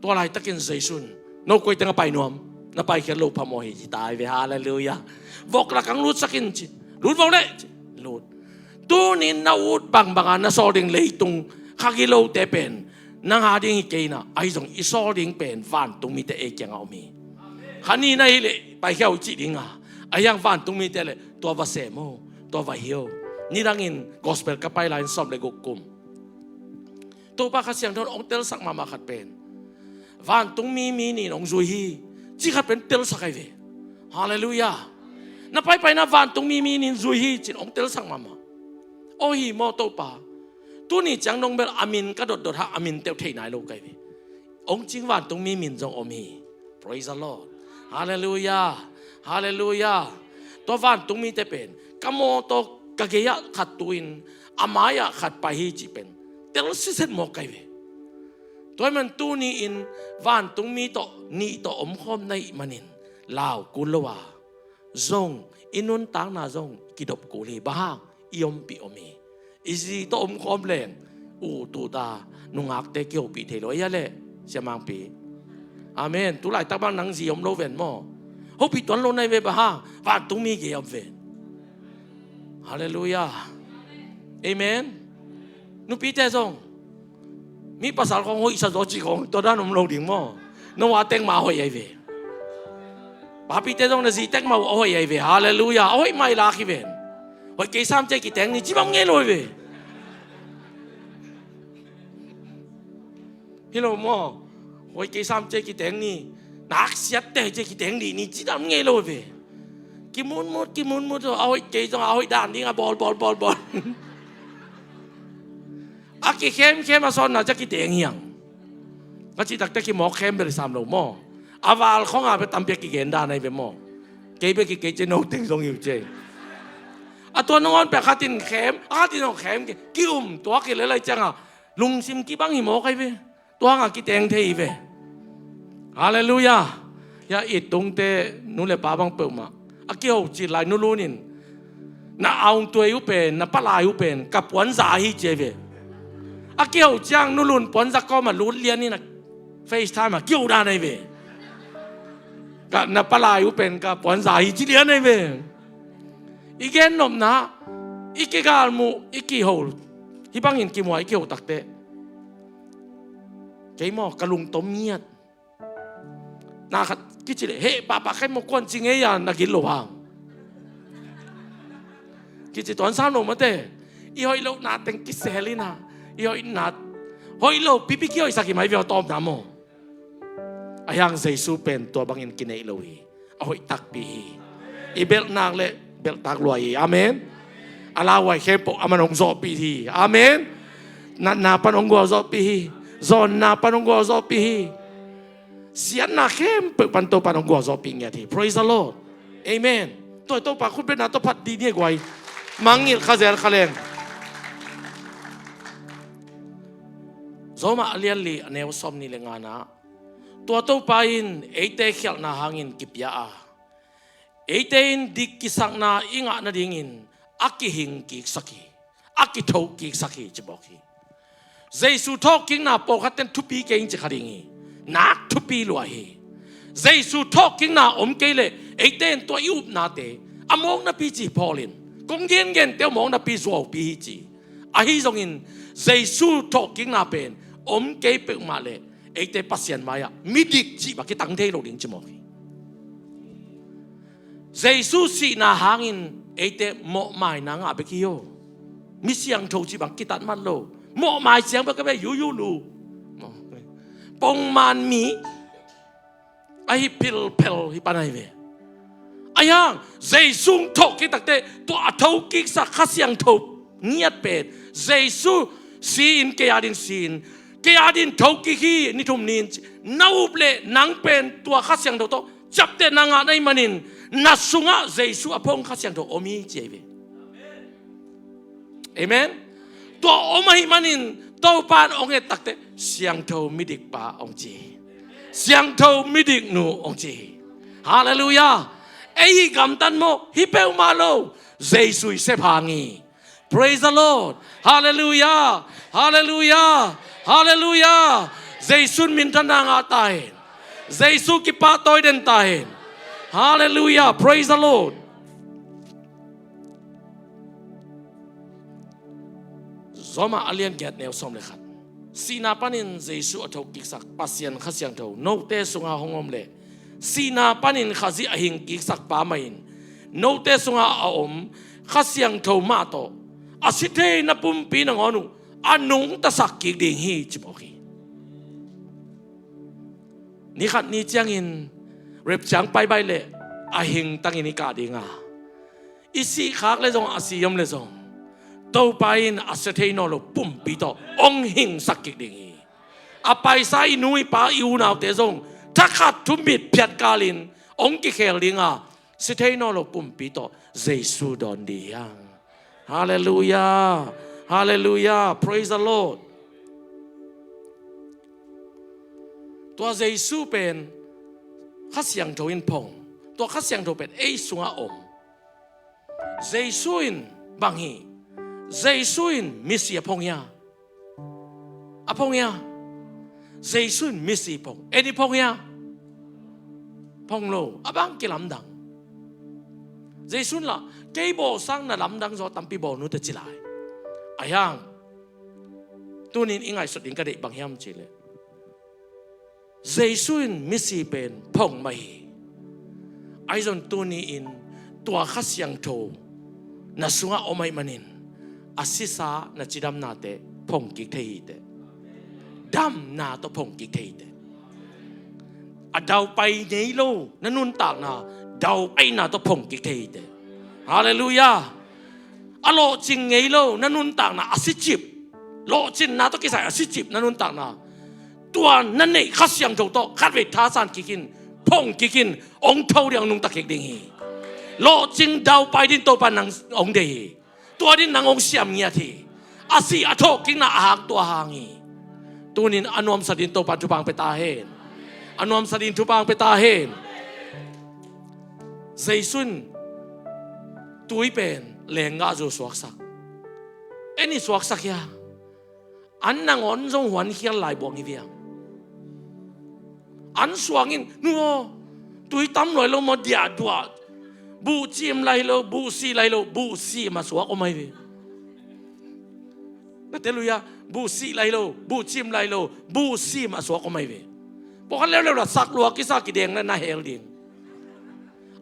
Tua laitakin Jesu in, no koi teng a pai nuam, na paikhiat loh phamawh hi, ci ta hi ve, halleluiah. Vok lakah hong lutsak in ci, lut vok leh ci, lut. Tunin na ut bangbang a na sawl ding leitung kha gilote pen nang a ding hi kei na, ahi zong i sawl ding pen vantung mite ei kiangah om hi. Kha ni na hih leh paikhia uh cih ding a, ahi hang vantung mite leh tua va sem o, tua va hi o. Nidangin gospel ka pai lai-in sawm le guk kum Topa Kha Siangtho in hong telsak mahmah khat pen, vantung mi, mi nih in hong zui hi, ci khat pen telsak ahi ve. Halleluiah. Na paipaina vantung mi, mi nih in zui hi, ci-in hong telsak mahmah. Aw hi maw Topa, tuni ciang nong bel a min ka dotdot hang a min teuh thei nai lo ka hi ve. Hong cing vantung mi min zong om hi. Praise the Lord. Halleluiah. Halleluiah. Tua vantung mite pen ka mawtaw ka gei-ah khat tu-in a mai-ah khat pai hi cih pen tel siset mawk ka hi ve. Tua ahih man tuni-in vantung mi tawh nih tawh omkhawm na hih manin lau kul lo a, zong i nuntakna zong kidop kul hi. Bang hang? I ompih om hi. I zi tawh omkhawm leng, u tuta nungakte kihopih thei lo, ei a leh, Sia Mangpi. Amen. Tu laitak bang nang zi om lo ven maw? Hopih tuan lo na hi ve, bang hang? Vantung mi gei om ven. Halleluiah. Amen. Nupite zong, mi pasal khong hoihsa zaw cih khong tua dan om lo ding maw? Na ua teng mah hoih ahi ve. Papite zong na zi tek mah uh a hoih ahi ve. Halleluiah. A hoih mah i lak hi ven. Hoih kei sam ci-a kiteng ni, ci bang ngei lo hi ve. Hi lo maw? Hoih kei sam ci-a kiteng ni. Nak siatte ci-a kiteng ni, ni ci bang ngei lo hi ve. Kimunmut, kimunmut, a hoih kei zong a hoih dan ding a bawl, bawl, bawl, bawl. A kikhemkhem a sawnna ci-a kiteng hiang. Ka cih takte kimawk khem bel sam lo maw? A val khong a bel tampi a kigen dan ahi ve maw? Kei bek hi kei ci-a, no teng zong hi uh ci-a. A tua nangawn pek khatin khem, a khatin zong khem, ki-um tuak hi lel ahih ciangin lungsim kibang hi mawk ahi ve. Tua hangah kiteng thei hi ve. Halleluiah. Hia i tungte nu le pa bang peuhmah a kiho cil lai nu Lun in, na aung tuai uh pen, na palai uh pen ka puanza hi ci ahi ve. A kiho ciang nu Lun puanza kawmah lut lian in a FaceTime ah kiho dan ahi ve. Ka na palai uh pen ka puanza hi ci lian ahi ve. I gennopna, i kigalmuh, i kiho, hih bangin kimuh a i kiho takte, kei maw ka lungtom ngiat. Na khat kici leh, "Heh, pahpah, kei maw kuan ci ngei a na gilo hang." Kici tuan sam lo mate. I hoih lohna teng kisel in a, i hoihna, hoih lo pipi kihoihsak hi mai ve, a tawpna maw? Ahi hang Jesu pen tua bangin kineih lo hi. A hoih takpi hi. I belh nak le belh tak lua hi. Amen. A lauhuai khempeuh aman hong zawhpih hi. Amen. Natna pan hong gualzawhpih hi. Zawnna pan hong gualzawhpih hi. Siatna khempeuh pan Topa in hong gualzawhpih ngiat hi. Praise the Lord. Amen. Tua Topa khutbetna tawh phat dih ni guai. Mangngilh kha zel kha leng. Rom a lian li a neu sawmnih le ngana, tua Topa in eite khialhna hangin kipia a, eite in dik kisakna i ngah nadingin a kihing kiksak hi, a kitho kiksak hi, ci mawk hi. Jesu thawhkikna pawlkhat ten thupi kei in ci kha ding hi. Nak thupi lua hi. Jesu thawhkikna om kei leh eite in tua i upnate a mawk napi ci Paul in, kong gengente uh mawk napi zuaupi hi ci. Ahi zongin Jesu thawhkikna pen om kei peuhmah leh eite Pasian mai-ah midik cih bang kitang thei lo ding ci mawk hi. Jesu sihna hangin eite mawhmaina ngah bek hi aw. Mi siangtho cih bang kitat mat lo. Mawhmai ciang bek a beh yuyu lu. Pongman mi ahi philphel hi pan ahi ve. Ahi hang Jesu thawhkik takte tua a thokiksak Kha Siangtho ngiat pen, Jesu si-in kei adin si-in, kei adin thokik hi ni thum ni-in ci, na up leh nang pen tua Kha Siangtho tawh ciaptehna ngah na hih manin na sungah Jesu a phong Kha Siangtho om hi ci ahi ve. Amen. Tua om ahih manin Topa in hong et takte siangtho midikpa hong ci hi. Siangtho midiknu hong ci hi. Halleluiah. Ei i gamtat maw, hi peuhmah lo. Jesu i sep hang hi. Praise the Lord. Halleluiah. Halleluiah. Halleluiah. Jesu in minthanna ngah ta hen. Jesu kipahtawi den ta hen. Halleluiah. Praise the Lord. Rom a lian giat neu sawm le khat. Sihna panin Jesu a thokiksak Pasian Kha Siangtho note sunga hong om leh, sihna panin Khazih a hingkiksak Pa mah in note sunga a om Kha Siangtho mah tawh a si theina pumpi nangawn uh a nungtasak kik ding hi ci mawk hi. Ni khat ni ciangin rapture ciang paibai leh a hingtangin i kah ding a, i sih khak leh zong, a si om leh zong, Topa in a sia thei nawn lo pumpi tawh hong hingsak kik ding hi. A paisa i nu i pa i unaute zong thakhat thum bit phiat kalin hong kikhel ding a, si thei nawn lo pumpi tawh Jesu dawn ding hi hang. Halleluiah. Halleluiah. Praise the Lord. Tua Jesu pen Kha Siangtho in phong. Tua Kha Siangtho pen ei sungah om. Jesu in bang hi? Jesu in misi a phong hia? A phong hia? Jesu in misi phong. Ei i phong hia? Phong lo. A bang kilamdang. Jesu in lah, kei bawl sang na lamdang zaw tampi bawl nu teh ci lai. Ahi hang, tuni-in i ngaihsut ding ka deih bang hiam cih leh, Jesu in misi pen phong mah hi. Ahi zong tuni-in tua Kha Siangtho na sungah om ahih manin a sisa na cidamnate phong kik thei hi teh. Damna tawh phong kik thei hi teh. A daupai ngei lo na nuntakna daupaina tawh phong kik thei hi teh. Halleluiah. A lawhcing ngei lo na nuntakna a sicip, lawhcinna tawh kisai a sicip na nuntakna, tua na neih Kha Siangtho tawh khatvei thasan kik in, phong kik in, hong tho ding, hong nungta kik ding hi. Lawhcing daupai ding Topa nang hong deih hi. Tua ding nang hong siam ngiat hi. A si a thawhkikna a hang tua hang hi. Tunin a nuamsa ding Topa thupha hong pia ta hen. A nuamsa ding thupha hong pia ta hen. Jesu in tui pen lenggahzu suaksak. En i suaksak hia? An nangawn zong huankhial lai buang hi viang. An suang in, nu aw, tui tam luai lo maw, diahduah. Buh cim lai lo, buh sih lai lo, buh sih ma suak om ai ve. Na te lui a, buh sih lai lo, buh cim lai lo, buh sih ma suak om ai ve. Pawlkhat leuleu la sak lua kisa kideng na na hel ding.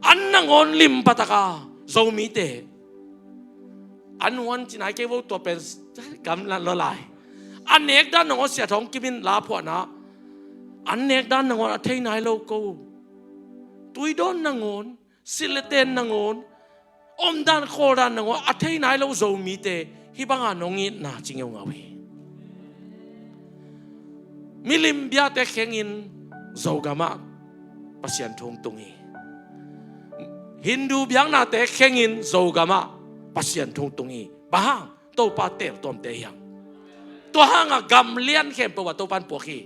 An nangawn lim pataka Zomite. An huan ci nai kei vo tua pen gamla lo lai. An nek dan nangawn sia thawng kimin la phuahna. An nek dan nangawn a thei nai lo ko. Tui dawn nangawn, silh le ten nangawn, om dan khawl dan nangawn a thei nai lo Zomite hih banga nong itna ci ngeungau hi. Milim biate khengin Zogamah Pasian thu tung hi. Hindu biaknate khengin Zogamah Pasian thu tung hi. Bang hang? Topa tel tuamte hiam? Tua hanga gamlian khempeuh a Topan puak hi.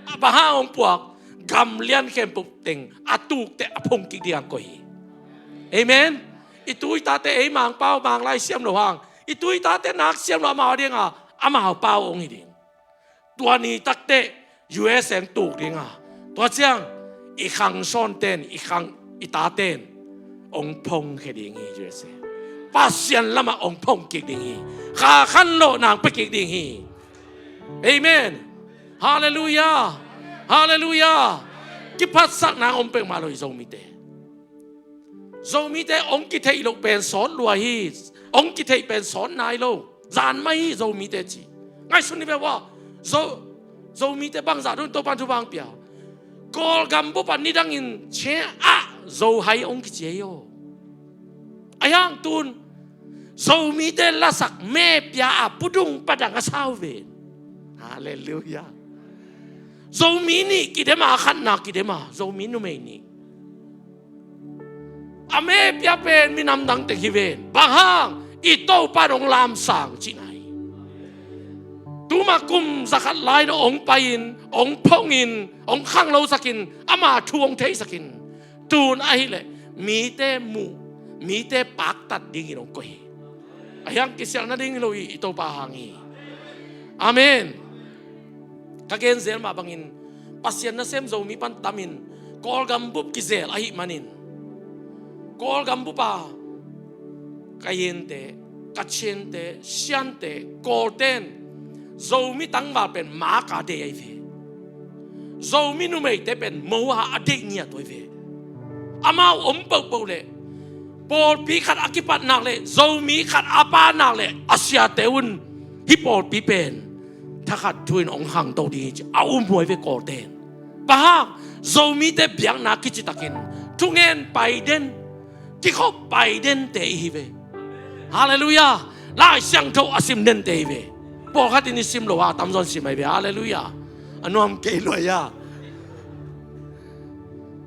A bang hang hong puak? Gamlian khempeuh teng a tukte a phong kik ding hong koih hi. Amen. I tu i tate ei Mangpau Manglai siam lo hang, i tu i tate nak siam lo amau dinga amau pau hong hi ding. Tua ni takte U S A hong tuk dinga, tua ciang i khang sawnten, i khang i taten hong phong khe ding hi. U S A Pasian lamah hong phong kik ding hi. Kha khan lo nang pe kik ding hi. Amen. Halleluiah. Halleluiah. Kiphatsak nang om pek mah lo hi Zomite. Zomite hong kitheih loh pen sawt lua hi. Hong kitheih pen sawt nai lo. Zan mah hi Zomite ci. Ngaihsun ni ve ua. Zo, Zomite bangzah dong Topan thupha hong pia. Kawlgam bup ah nidangin che ah Zohai hong kici hi aw. A hiang tun Zomite lasak me pia a pudung padang a sau ve. Halleluiah. Zomi nih kidem a, khatna kidem a, Zomi numei nih. A me pia pen minam dang teng hi ven. Bang hang? I Topa dong lamsang cihna hi. Tuma kum zakhat lai dong hong pai-in, hong phong in, hong khanglosak in, ama thu hong theisak in. Tun ahih leh mite muh, mite paktat dingin hong koih hi. A hiang kisialna ding hi lo hi, i Topa hang hi. Amen. Ka gen zel mah bangin Pasian nasem Zomi pan tamin Kawlgam bup kizel ahih manin Kawlgam bup a Kayente, Kachente, Siante, Kawlten Zomi tangval pen maka deih ahi ve. Zomi numeite pen moha a deih ngiat uh ahi ve. Amau om pohpoh leh pawlpi khat a kipat nak leh, Zomi khat a pa nak leh, a siate un hih pawlpi pen thakhat thu in hong khangto ding hi ci a um huai ve Kawlten. Bang hang? Zomite biakna kicitakin thungen pai den, kikhop pai dente i hi ve. Halleluiah. Lai Siangtho a sim dente i hi ve. Pawlkhat in i sim lo a, a tamzaw in sim ahi ve. Halleluiah. A nuam kei luai a,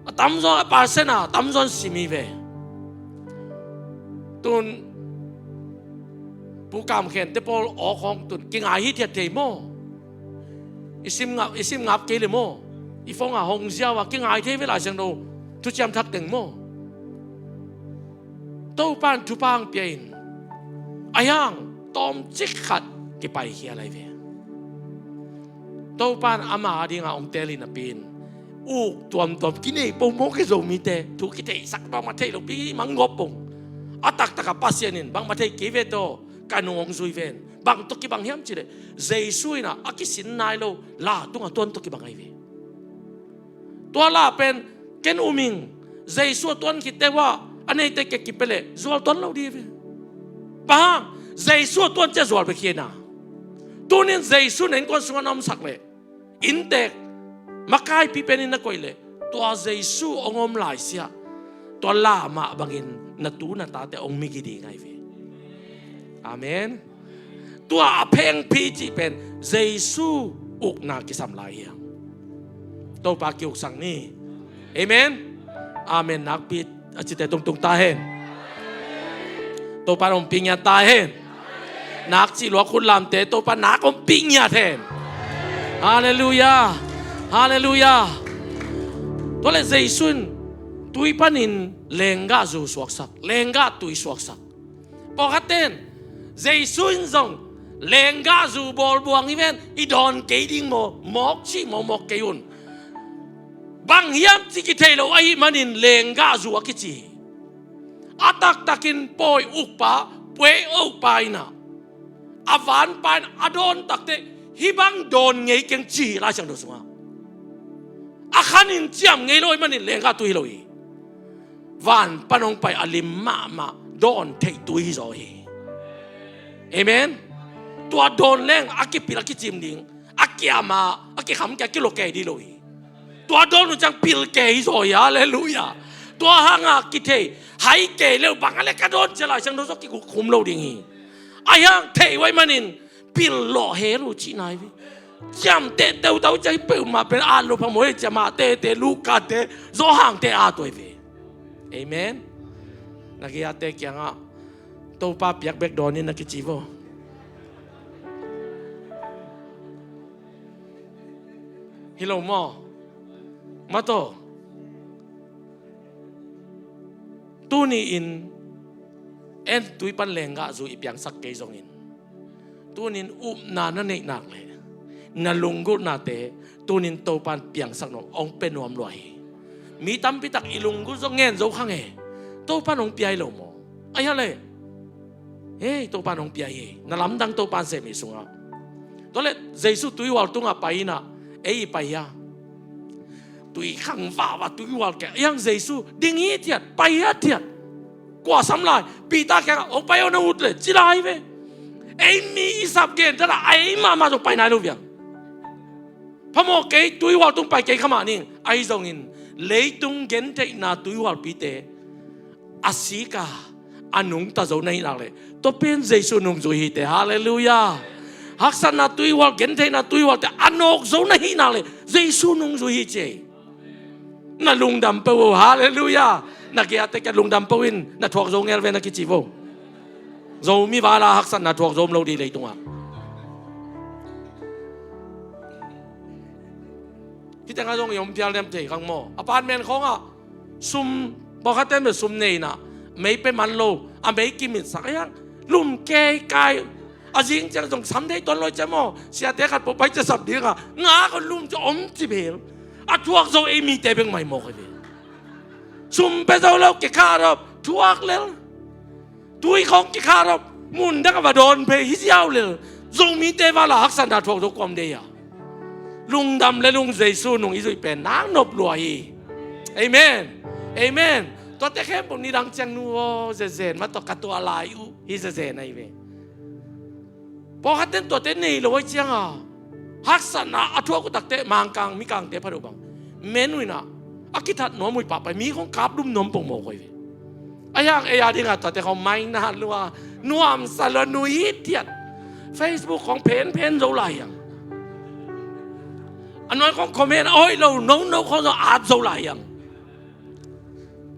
a tamzaw a percent a tamzaw in sim i hi ve. Tun Pu Kam Khente pawl awk hong tun kingai hithiat thei maw? I sim ngap, i sim ngap kei le maw? I phone a hong ziau a kingai thei ve Lai Siangtho thuciam thak teng maw? Topan thupha hong pia in a hiang tawmcik khat kipaikhia lai ve. Topan ama dingah hong teelin a pin uk tuamtuam kinei po maw ke Zomite thu kitheihsak bangmah thei lopi mangngop pong. A taktakah Pasian in bangmah thei kei ve tawh ka nung hong zui ven. Bang tawh kibang hiam cileh Jesu in a kisin nai lo la tungah tuan tawh kibang ahi ve. Tua la pen ken um ing, Jesu a tuan khitte uh ah a neite kekip pia leh zual tuan lo dih ve. Bang hang? Jesu a tuan ciang zual bek hi na. Tunin Jesu na innkuan sungah na omsak leh, inntek makaipi penin na koih leh, tua Jesu hong om laisiah tua lamah bangin na tu na tate hong migi ding ahi ve. Amen. Tua a phengphi cih pen Jesu ukna kisam lai hi hang. Topa kiuksak ni. Amen. Amen. Nakpi a cite tungtung ta hen. Topa hong pi ngiat ta hen. Nak cih lua khut lamte Topa nak hong pi ngiat hen. Halleluiah. Halleluiah. Tua leh Jesu in tui panin lenggah zu suaksak, lenggah tui suaksak. Pawlkhatte in Jesu in zong lenggah zu bawlbuang hi ven, i dawn kei ding maw, mawk cih maw, mawk kei un. Bang hiam cih kithei lo ahih manin lenggah zu a kici hi. A taktakin pawi ukpa, pawi ukpa in ah, a vanpa in a dawn takteh hih bang dawn ngei keng ci hi Lai Siangtho sungah. A khanin ciam ngei lo ahih manin lenggah tui hi lo hi. Van pan hong pai a lim mahmah dawn theih tui hi zaw hi. Amen. Tua dawn leng a kipil a kicim ding, a kiam a, a kikham kei, a kilua kei dih lo hi. Tua dawn uh ciang pil kei hi zaw hi. Halleluiah. Tua hanga kithei hai kei leu bang a le ka dawn cia Lai Siangtho zaw kiguk khum lo ding hi. A hiang thei uh ahih manin pil lawh hel uh cihna hi ve. Ciamteh teutau ciang hi peuhmah pen at lo phamawh hi. Ciamah tete, lukate, zawhangte at uh hi ve. Amen. Na gei-ate kiangah Topa piak bek dawn in na kici vo. Hi lo maw? Mataw. Tuni-in en tui pan lenggah zu i piangsak kei zongin, tunin upna na neih nak leh na lunggulhnate tunin Topan piangsak nuam, hong pia nuam lua hi. Mi tampitak i lunggulh zong ngen zo kha nge, Topan hong pia hi lo maw? Ahi a le, hei, Topan hong pia hi. Na lamdang Topan sem hi sungah. Tua leh Jesu tuihual tungah pai in ah, ei i pai hia? Tui khang vava, tuihual kei. Ahi hang Jesu ding hi thiat, pai hi thiat. Kua sam lai? Peter kiangah, hong pai aw, na ut leh, ci lai ve. Ei mi i sap gen tana, ei mahmah zong pai nai lo viang. Phamawh kei, tuihual tung pai kei kha mah ning. Ahi zongin leitung gentheihna tuihualpite a sika a nungta zo na hih nak leh, tua pen Jesu nungzui hi teh. Halleluiah. Haksatna tuihual, gentheihna tuihualte a nawk zo na hih nak leh Jesu nungzui hi ci hi. Na lungdam peuh o. Halleluiah. Na gei-ate kiang lungdam peuh in, na thuak zo ngel ve na kici vo. Zomi vala haksatna thuak zo om lo dih leitungah. Hih tengah zong i om phial nem thei khang maw? Apartment khawngah sum, pawlkhatte in bel sum nei in ah, mei pia man lo, a mei kimitsak, ahi hang lum keikai. A zing ciang zong sam thei tuan lo cia maw? Siate khat pawh pai cia sap dingah ngak a lum cia om ci bel. A thuak zo ei mite bek mai mawk hi ve. Sum pia zo lo, kikhah rop, thuak lel. Tui khawng kikhah rop, mun dang a va dawn phei hi ziau lel. Zomite vala haksatna thuak zo kua om dei a. Lungdam le lung Jesu nung i zuih pen nang nop lua hi. Amen. Amen. Tuate khempeuh nidang ciang nu aw zezen, mataw ka tua lai uh hi zezen ahi ve. Pawlkhatte in tuate nei lo ahih cianga haksatna a thuak uh takteh Mangkang, Mikangte phat uh bang, men uh in ah, a kithat nuam uh hi pahpah, mi khawng kaplum nuam pongmawk uh hi ve. Ahi hang ei a dingah tuate khawng maina lua, nuamsa lua, nui hithiat. Facebook khawng phenphen zo lai hiang. A nuai khawng comment a hoih lo nono khawng zong at zo lai hiang.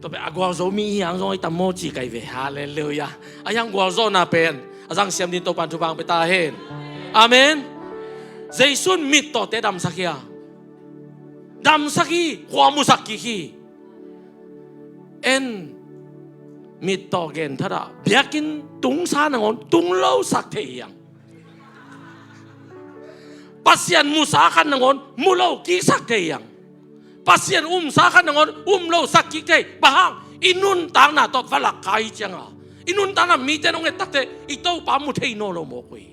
Tua pen a gualzo mi hi hang zong ahi tam maw ci ka hi ve. Halleluiah. Ahi hang gualzawhna pen a zangsiam ding Topan thupha hong pia ta hen. Amen. Jesu in mittawte damsak hi a, damsak hi, khua musak kik hi. En, mittaw genthat ah biakinn tungsa nangawn tung losak thei hi hang. Pasian musa khat nangawn mu lo kiksak thei hi hang. Pasian umsa khat nangawn um losak kik thei. Bang hang? I nuntakna tawh va lak kha hi cianga, i nuntakna mite in hong et takteh i Topa mu thei nawn lo mawk uh hi.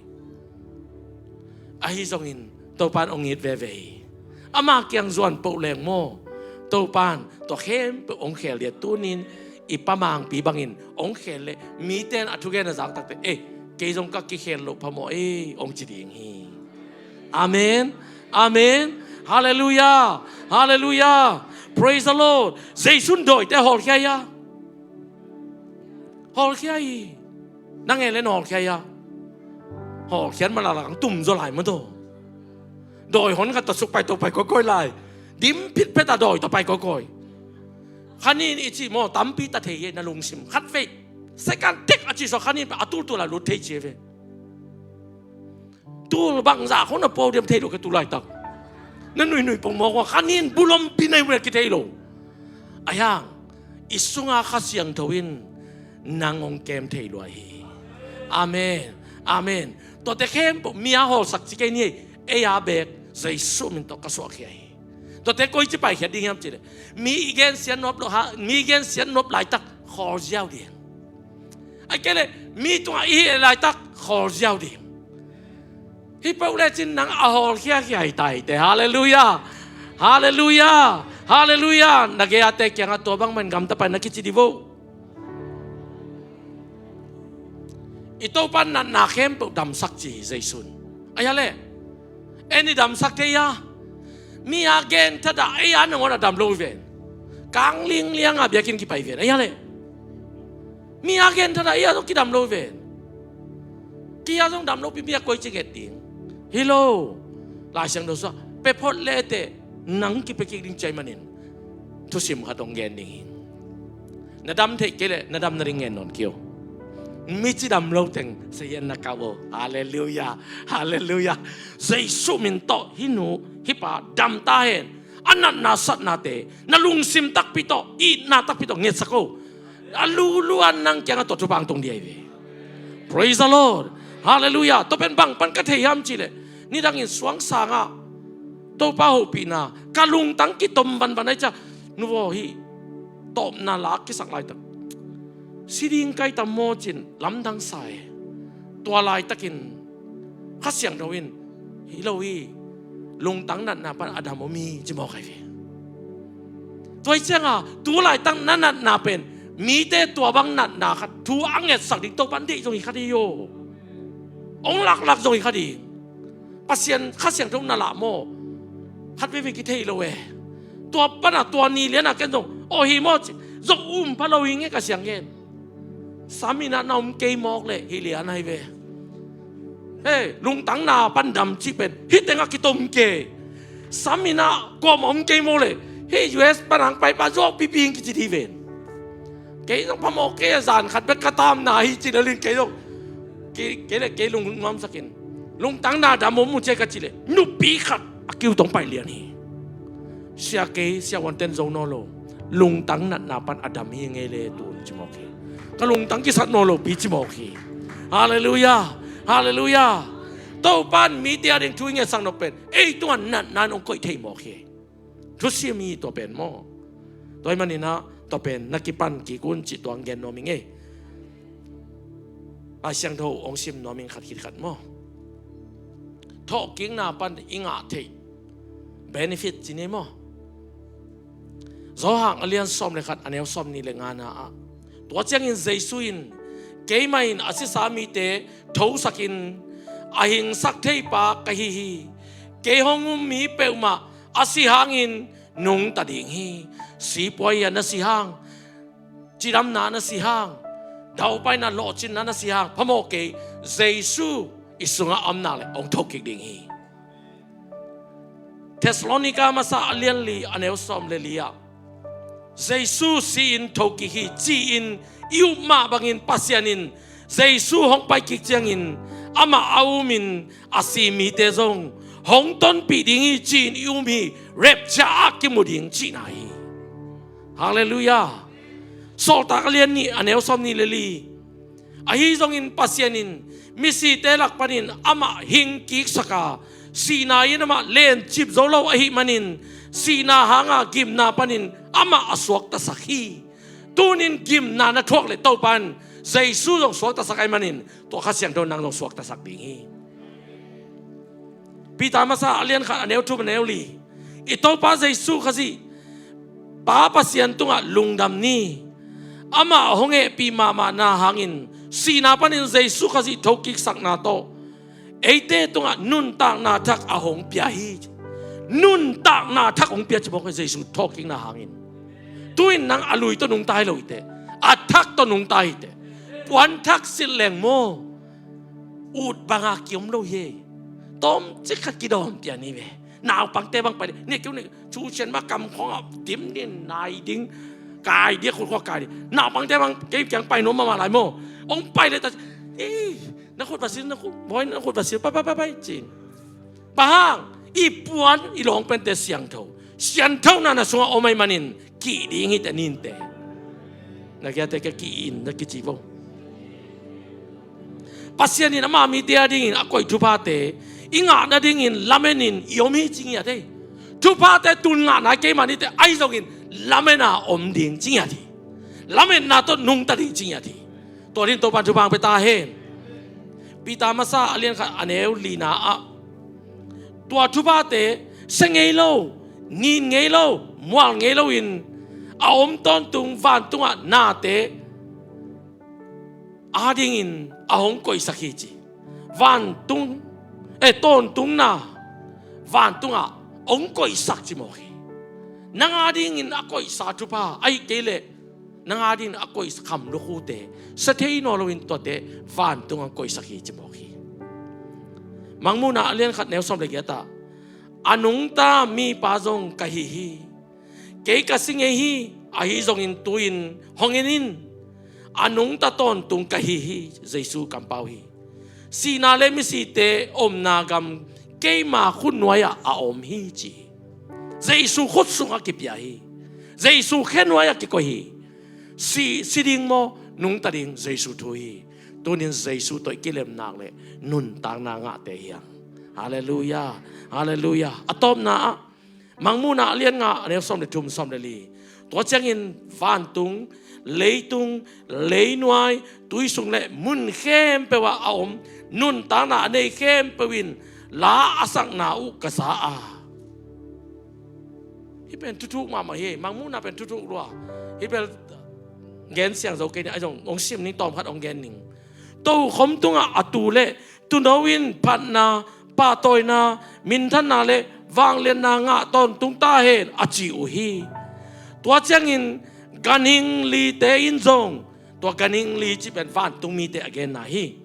Ahi zongin Topa in hong it veve hi. Ama kiang zuan poh leng maw, Topan tua khempeuh hong khel dia, tunin i Pa Mangpi bangin hong khel leh mite in a thugen a zak takte, "Eh, kei zong ka kikhel loh phamawh ei," hong ci ding hi. Amen. Amen. Halleluiah. Halleluiah. Praise the Lord. Jesu in dawite hawlkhia hi a. Hawlkhia hi. Nang e le na hawlkhia hi a. Hawlkhia mah lak lak ang tum zaw lai maw taw. Dawi hon khat tawh suk pai tawh pai kawikawi lai. Dim phitphet a dawi tawh pai kawikawi. Khanin i cih maw, tampi ta thei hi na lungsim. Khatvei second tek a cih sawk khanin a tultul a lut thei ci ve. Tul bangzah khong na pau diam thei lo ke tu laitak. Na nuinui pongmawk ua khanin bulompi na i vet kithei lo. Ahi hang i sunga Kha Siangtho in nang hong kem thei lua hi. Amen. Amen. Tuate khempeuh mi a hawlsak ci kei ni ei, ei a beek Jesu min tawh ka suahkhia hi. Tuate koici paikhiat ding hiam cih leh mi i gensiat nop lo ha, mi i gensiat nop laitak khawl ziau ding. Ahih kei leh mi tungah i hih laitak khawl ziau ding. Hih peuh lecin nang a hawlkhia khia hi ta hi te. Halleluiah. Halleluiah. Halleluiah. Na gei a te kiangah tua bangmah in gamta pai na kici di vo. I Topa natna khempeuh damsak ci hi Jesu in. Ahi a leh en i damsak thei a. Mi a genthat a ei a nangawn a dam lo hi ven. Kang lingliang a biakinn kipai hi ven. Ahi a leh mi a genthat a ei a zong kidam lo hi ven. Kei a zong dam lopi mi a koici nget ding hi lo. Lai Siangtho sua pia phot le teh nang kipia kik ding ci ahih manin thusim khat hong gen ding hi. Na dam theih kei leh na dam nading ngen nawn kei o. Mi cidam lo teng sayan na kau o. Halleluiah. Halleluiah. Jesu min tawh hih nu hih pa dam ta hen. A natna satnate na lungsim takpi tawh, itna takpi tawh ngetsak o. A lulu a nang kiangah tua thupha hong tung ding hi ve. Praise the Lord. Halleluiah. Tua pen bang pan ka thei hiam cih leh nidangin suang sangah Topa hopihna ka lungtang kitom vanvan ahih ciang, nuvo hih tawpna lak kisak laitak si ding ka hi ta maw ci-in lamdang sa e. Tua laitakin Kha Siangtho in, "Hi lo hi, lungtang natna pan a dam om hi," ci mawk hi ve. Tua hi ciangah tu laitak na natna pen mite tua bang natna khat thu a ngetsak ding Topa in deih zong hi kha ding hi o. Hong laklak zong hi kha ding. Pasian Kha Siangtho na lah maw? Khat veve kithei lo e. Tua pana tua ni liana ken zong aw hi maw ci zong um pha lo hi nge ka siang ngen. Sam inn ah na om kei mawk leh hi lian ahi ve. Hei, lungtang na pan dam cih pen hih tengah kitom kei. Sam inn ah kuamah om kei mawk leh hih U S pan hong paipa zuak pipi hing kici dih ven. Kei zong phamawh kei a, zan khat bek ka tamna hi ci na lin kei zong kei, kei le kei lungnuamsak in lungtang na dam om uh cia ka ci leh nupi khat a kiu tong pai lian hi. Sia kei, sia uanten zo naw lo. Lungtang natna pan a dam hi ngei le tun ci mawk hi. Ka lungtang kisat naw lo pi ci mawk hi. Halleluiah. Halleluiah. Topan mite a ding thu i ngetsak nop pen ei tungah natna in hong koih thei mawk hi. Thusim hi tua pen maw? Tua hi maninah tua pen na kipan kik un cih tuang gen nuam hi ngei. Lai Siangtho hong sim nuam ing khat khit khat maw? Thawhkikna pan i ngah theih benefit ci ni maw? Johan a lian sawm le khat a neu sawm nih le ngana ah, tua ciangin Jesu in, "Keimah in a sisa mite thosakin a hingsak theipa ka hi hi. Kei hong um mi peuhmah a si hangin nungta ding hi. Sipuai a na si hang, cidamna na si hang, daupaina lawhcinna na si hang phamawh kei, Jesu i sungah a omna le hong thokik ding hi." Thessalonika masa a lian li a neu sawm le li ah, Jesu si-in thokik hi ci-in i up mah bangin Pasian in Jesu hong paikik ciangin amah a umin a si mite zong hong tonpih ding hi ci-in i um hi. Rapture ah kimu ding cihna hi. Halleluiah. Sawltak a lian nih a neu sawm nih le li. Ahi zongin Pasian in misite lak panin amah hingkiksak a, sihna in amah lencip zo lo ahih manin sihna hanga gimna panin amah a suaktasak hi. Tunin gimna na thuak leh Topa in Jesu zong suaktasak ahih manin tua Kha Siangtho nang zong suaktasak ding hi. Peter masa a lian khat a neu thum a neu li, i Topa Jesu Khazih Pa Pasian tungah lungdam ni. Amah hong hehpih mahmahna hangin sihna panin Jesu Khazih thokiksakna tawh eite tungah nuntakna thak a hong pia hi. Nuntakna thak hong pia ci mawk hi, Jesu thawhkikna hangin. Tu-in nang a lui tawh nungta hi lo hi teh, a thak tawh nungta hi teh. Puan thak silh leng maw, ut banga kiom lo hi. Tawmcik khat kidawm pian hi ve. Naupangte bang pai ding, ne keu ne, cu cian ma kam khawng a dim din nai ding, kai dia khut khawng kai ding. Naupangte bang kei kiang pai nuam mahmah lai maw. Hong pai leh ta, "Ei, na khut va sil, na khut, bawi, na khut va sil, pai, pai, pai, pai," ci-in. Bang hang, i puan, i lawng pente siangtho. Siangthona na sungah om ahih manin kih ding hi teh, ninte. Na kiate kia kih in na kici vo. Pasian in ama mite a dingin a koih thuphate i ngah nadingin lamenin i om hi ci ngiat hi. Thuphate tun ngah nai kei mah ni teh, ahi zongin lamen a om ding ci ngiat hi. Lametna tawh nungta ding ci ngiat hi. Tua dingin Topa'n thupha hong pia ta hen. Peter masa a lian khat a neu lina ah, tua thuphate sia ngei lo, nin ngei lo, mual ngei loin a om tawntung vantungah nate adingin a hong koihsak hi ci. Vantung, eh, tawntungna vantungah hong koihsak ci mawk hi. Nang adingin a koihsa thupha, ahih kei leh nang adingin a koih kham lukhute sia thei nawn loin tuate vantung hong koihsak hi ci mawk hi. Mangmuhna a lian khat neu sawm le giat ah, a nungta mipa zong ka hi hi. Kei ka si ngei hi, ahi zongin tu-in hong en in. A nungta tawntung ka hi hi, Jesu kampau hi. Sihna le misite omna gam keima khutnuai-ah a om hi ci hi. Jesu khut sungah kipia hi. Jesu khenuai-ah kikoih hi. Si, si ding maw, nungta ding, Jesu thu hi. Tunin Jesu tawh i kilemnak le nuntakna ngahte hi hang. Halleluiah. Halleluiah. A tawpna ah, Mangmuhna a lian nga, a neu sawm le thum, sawm le li. Tua ciangin vantung, leitung, leinuai, tuisung le mun khempeuh ah a om nuntakna a nei khempeuh in la a sakna uh ka za a. Hih pen thuthuk mahmah hi. Mangmuhna pen thuthuk lua. Hih bel gen siang zo kei ni, ahi zong hong sim ning, tawm khat hong gen ning. Tokhom tungah a tu le tuuno in phatna, pahtawina, minthanna le vangliatna ngah tawntung ta hen a ci uh hi. Tua ciangin ganhing lite in zong, tua ganhing li cih pen vantung mite a genna hi.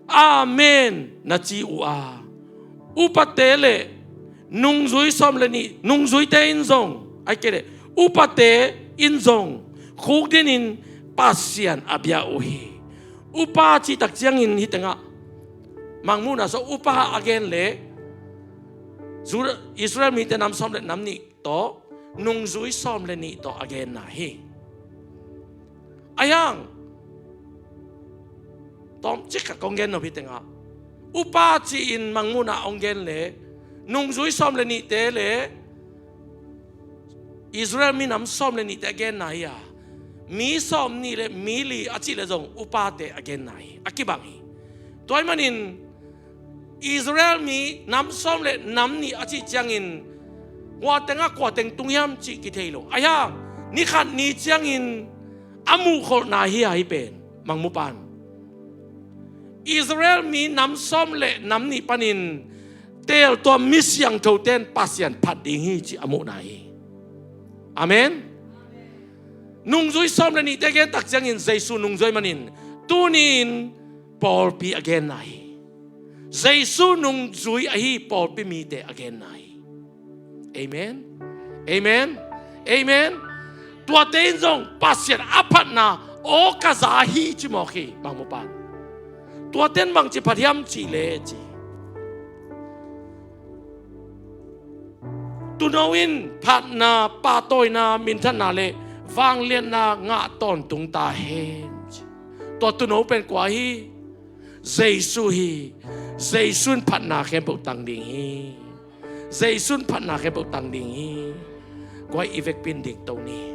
Amen na ci uh a, upate le nungzui sawm le nih, nungzuite in zong, ahih kei leh upate in zong khukdin in Pasian a bia uh hi. Upa cih tak ciangin hih tengah Mangmuhna sung upa a gen le Judah, Israel mite nam sawm le nam nih tawh, nungzui sawm le nih tawh a genna hi. Ahi hang tawmcik khat kong gen nop hi tengah, upa ci-in Mangmuhna hong gen le nungzui sawm le nihte le Israel minam sawm le nihte a genna hi a, mi sawm nih le mi li a cih le zong upate a genna hi, a kibang hi. Tua ahih manin Israel mi nam sawm le nam nih a cih ciangin kua tengah kua teng tung hiam cih kithei lo. Ahi hang ni khat ni ciangin a muhkholhna hi a, hih pen Mangmuhpa'n Israel mi nam sawm le nam nih panin teel tua mi siangthote in Pasian phat ding hi cih a muhna hi. Amen. Nungzui sawm le nihte gen tak ciangin Jesu nungzui manin tuni-in pawlpi a genna hi. Jesu nungzui ahi pawlpi mite a genna hi. Amen. Amen. Amen. Tuate in zong Pasian a phatna aw ka za hi ci mawk hi, Mangmuhpa'n. Tuate in bangci phat hiam cih le ci, tuuno in phatna, pahtawina, minthanna le vangliatna ngah tawntung ta hen. Tua tuuno pen kua hi? Jesu hi. Jesu in phatna khempeuh tang ding hi. Jesu in phatna khempeuh tang ding hi. Kua i vekpi-in dingto ni.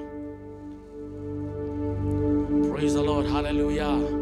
Praise the Lord. Hallelujah.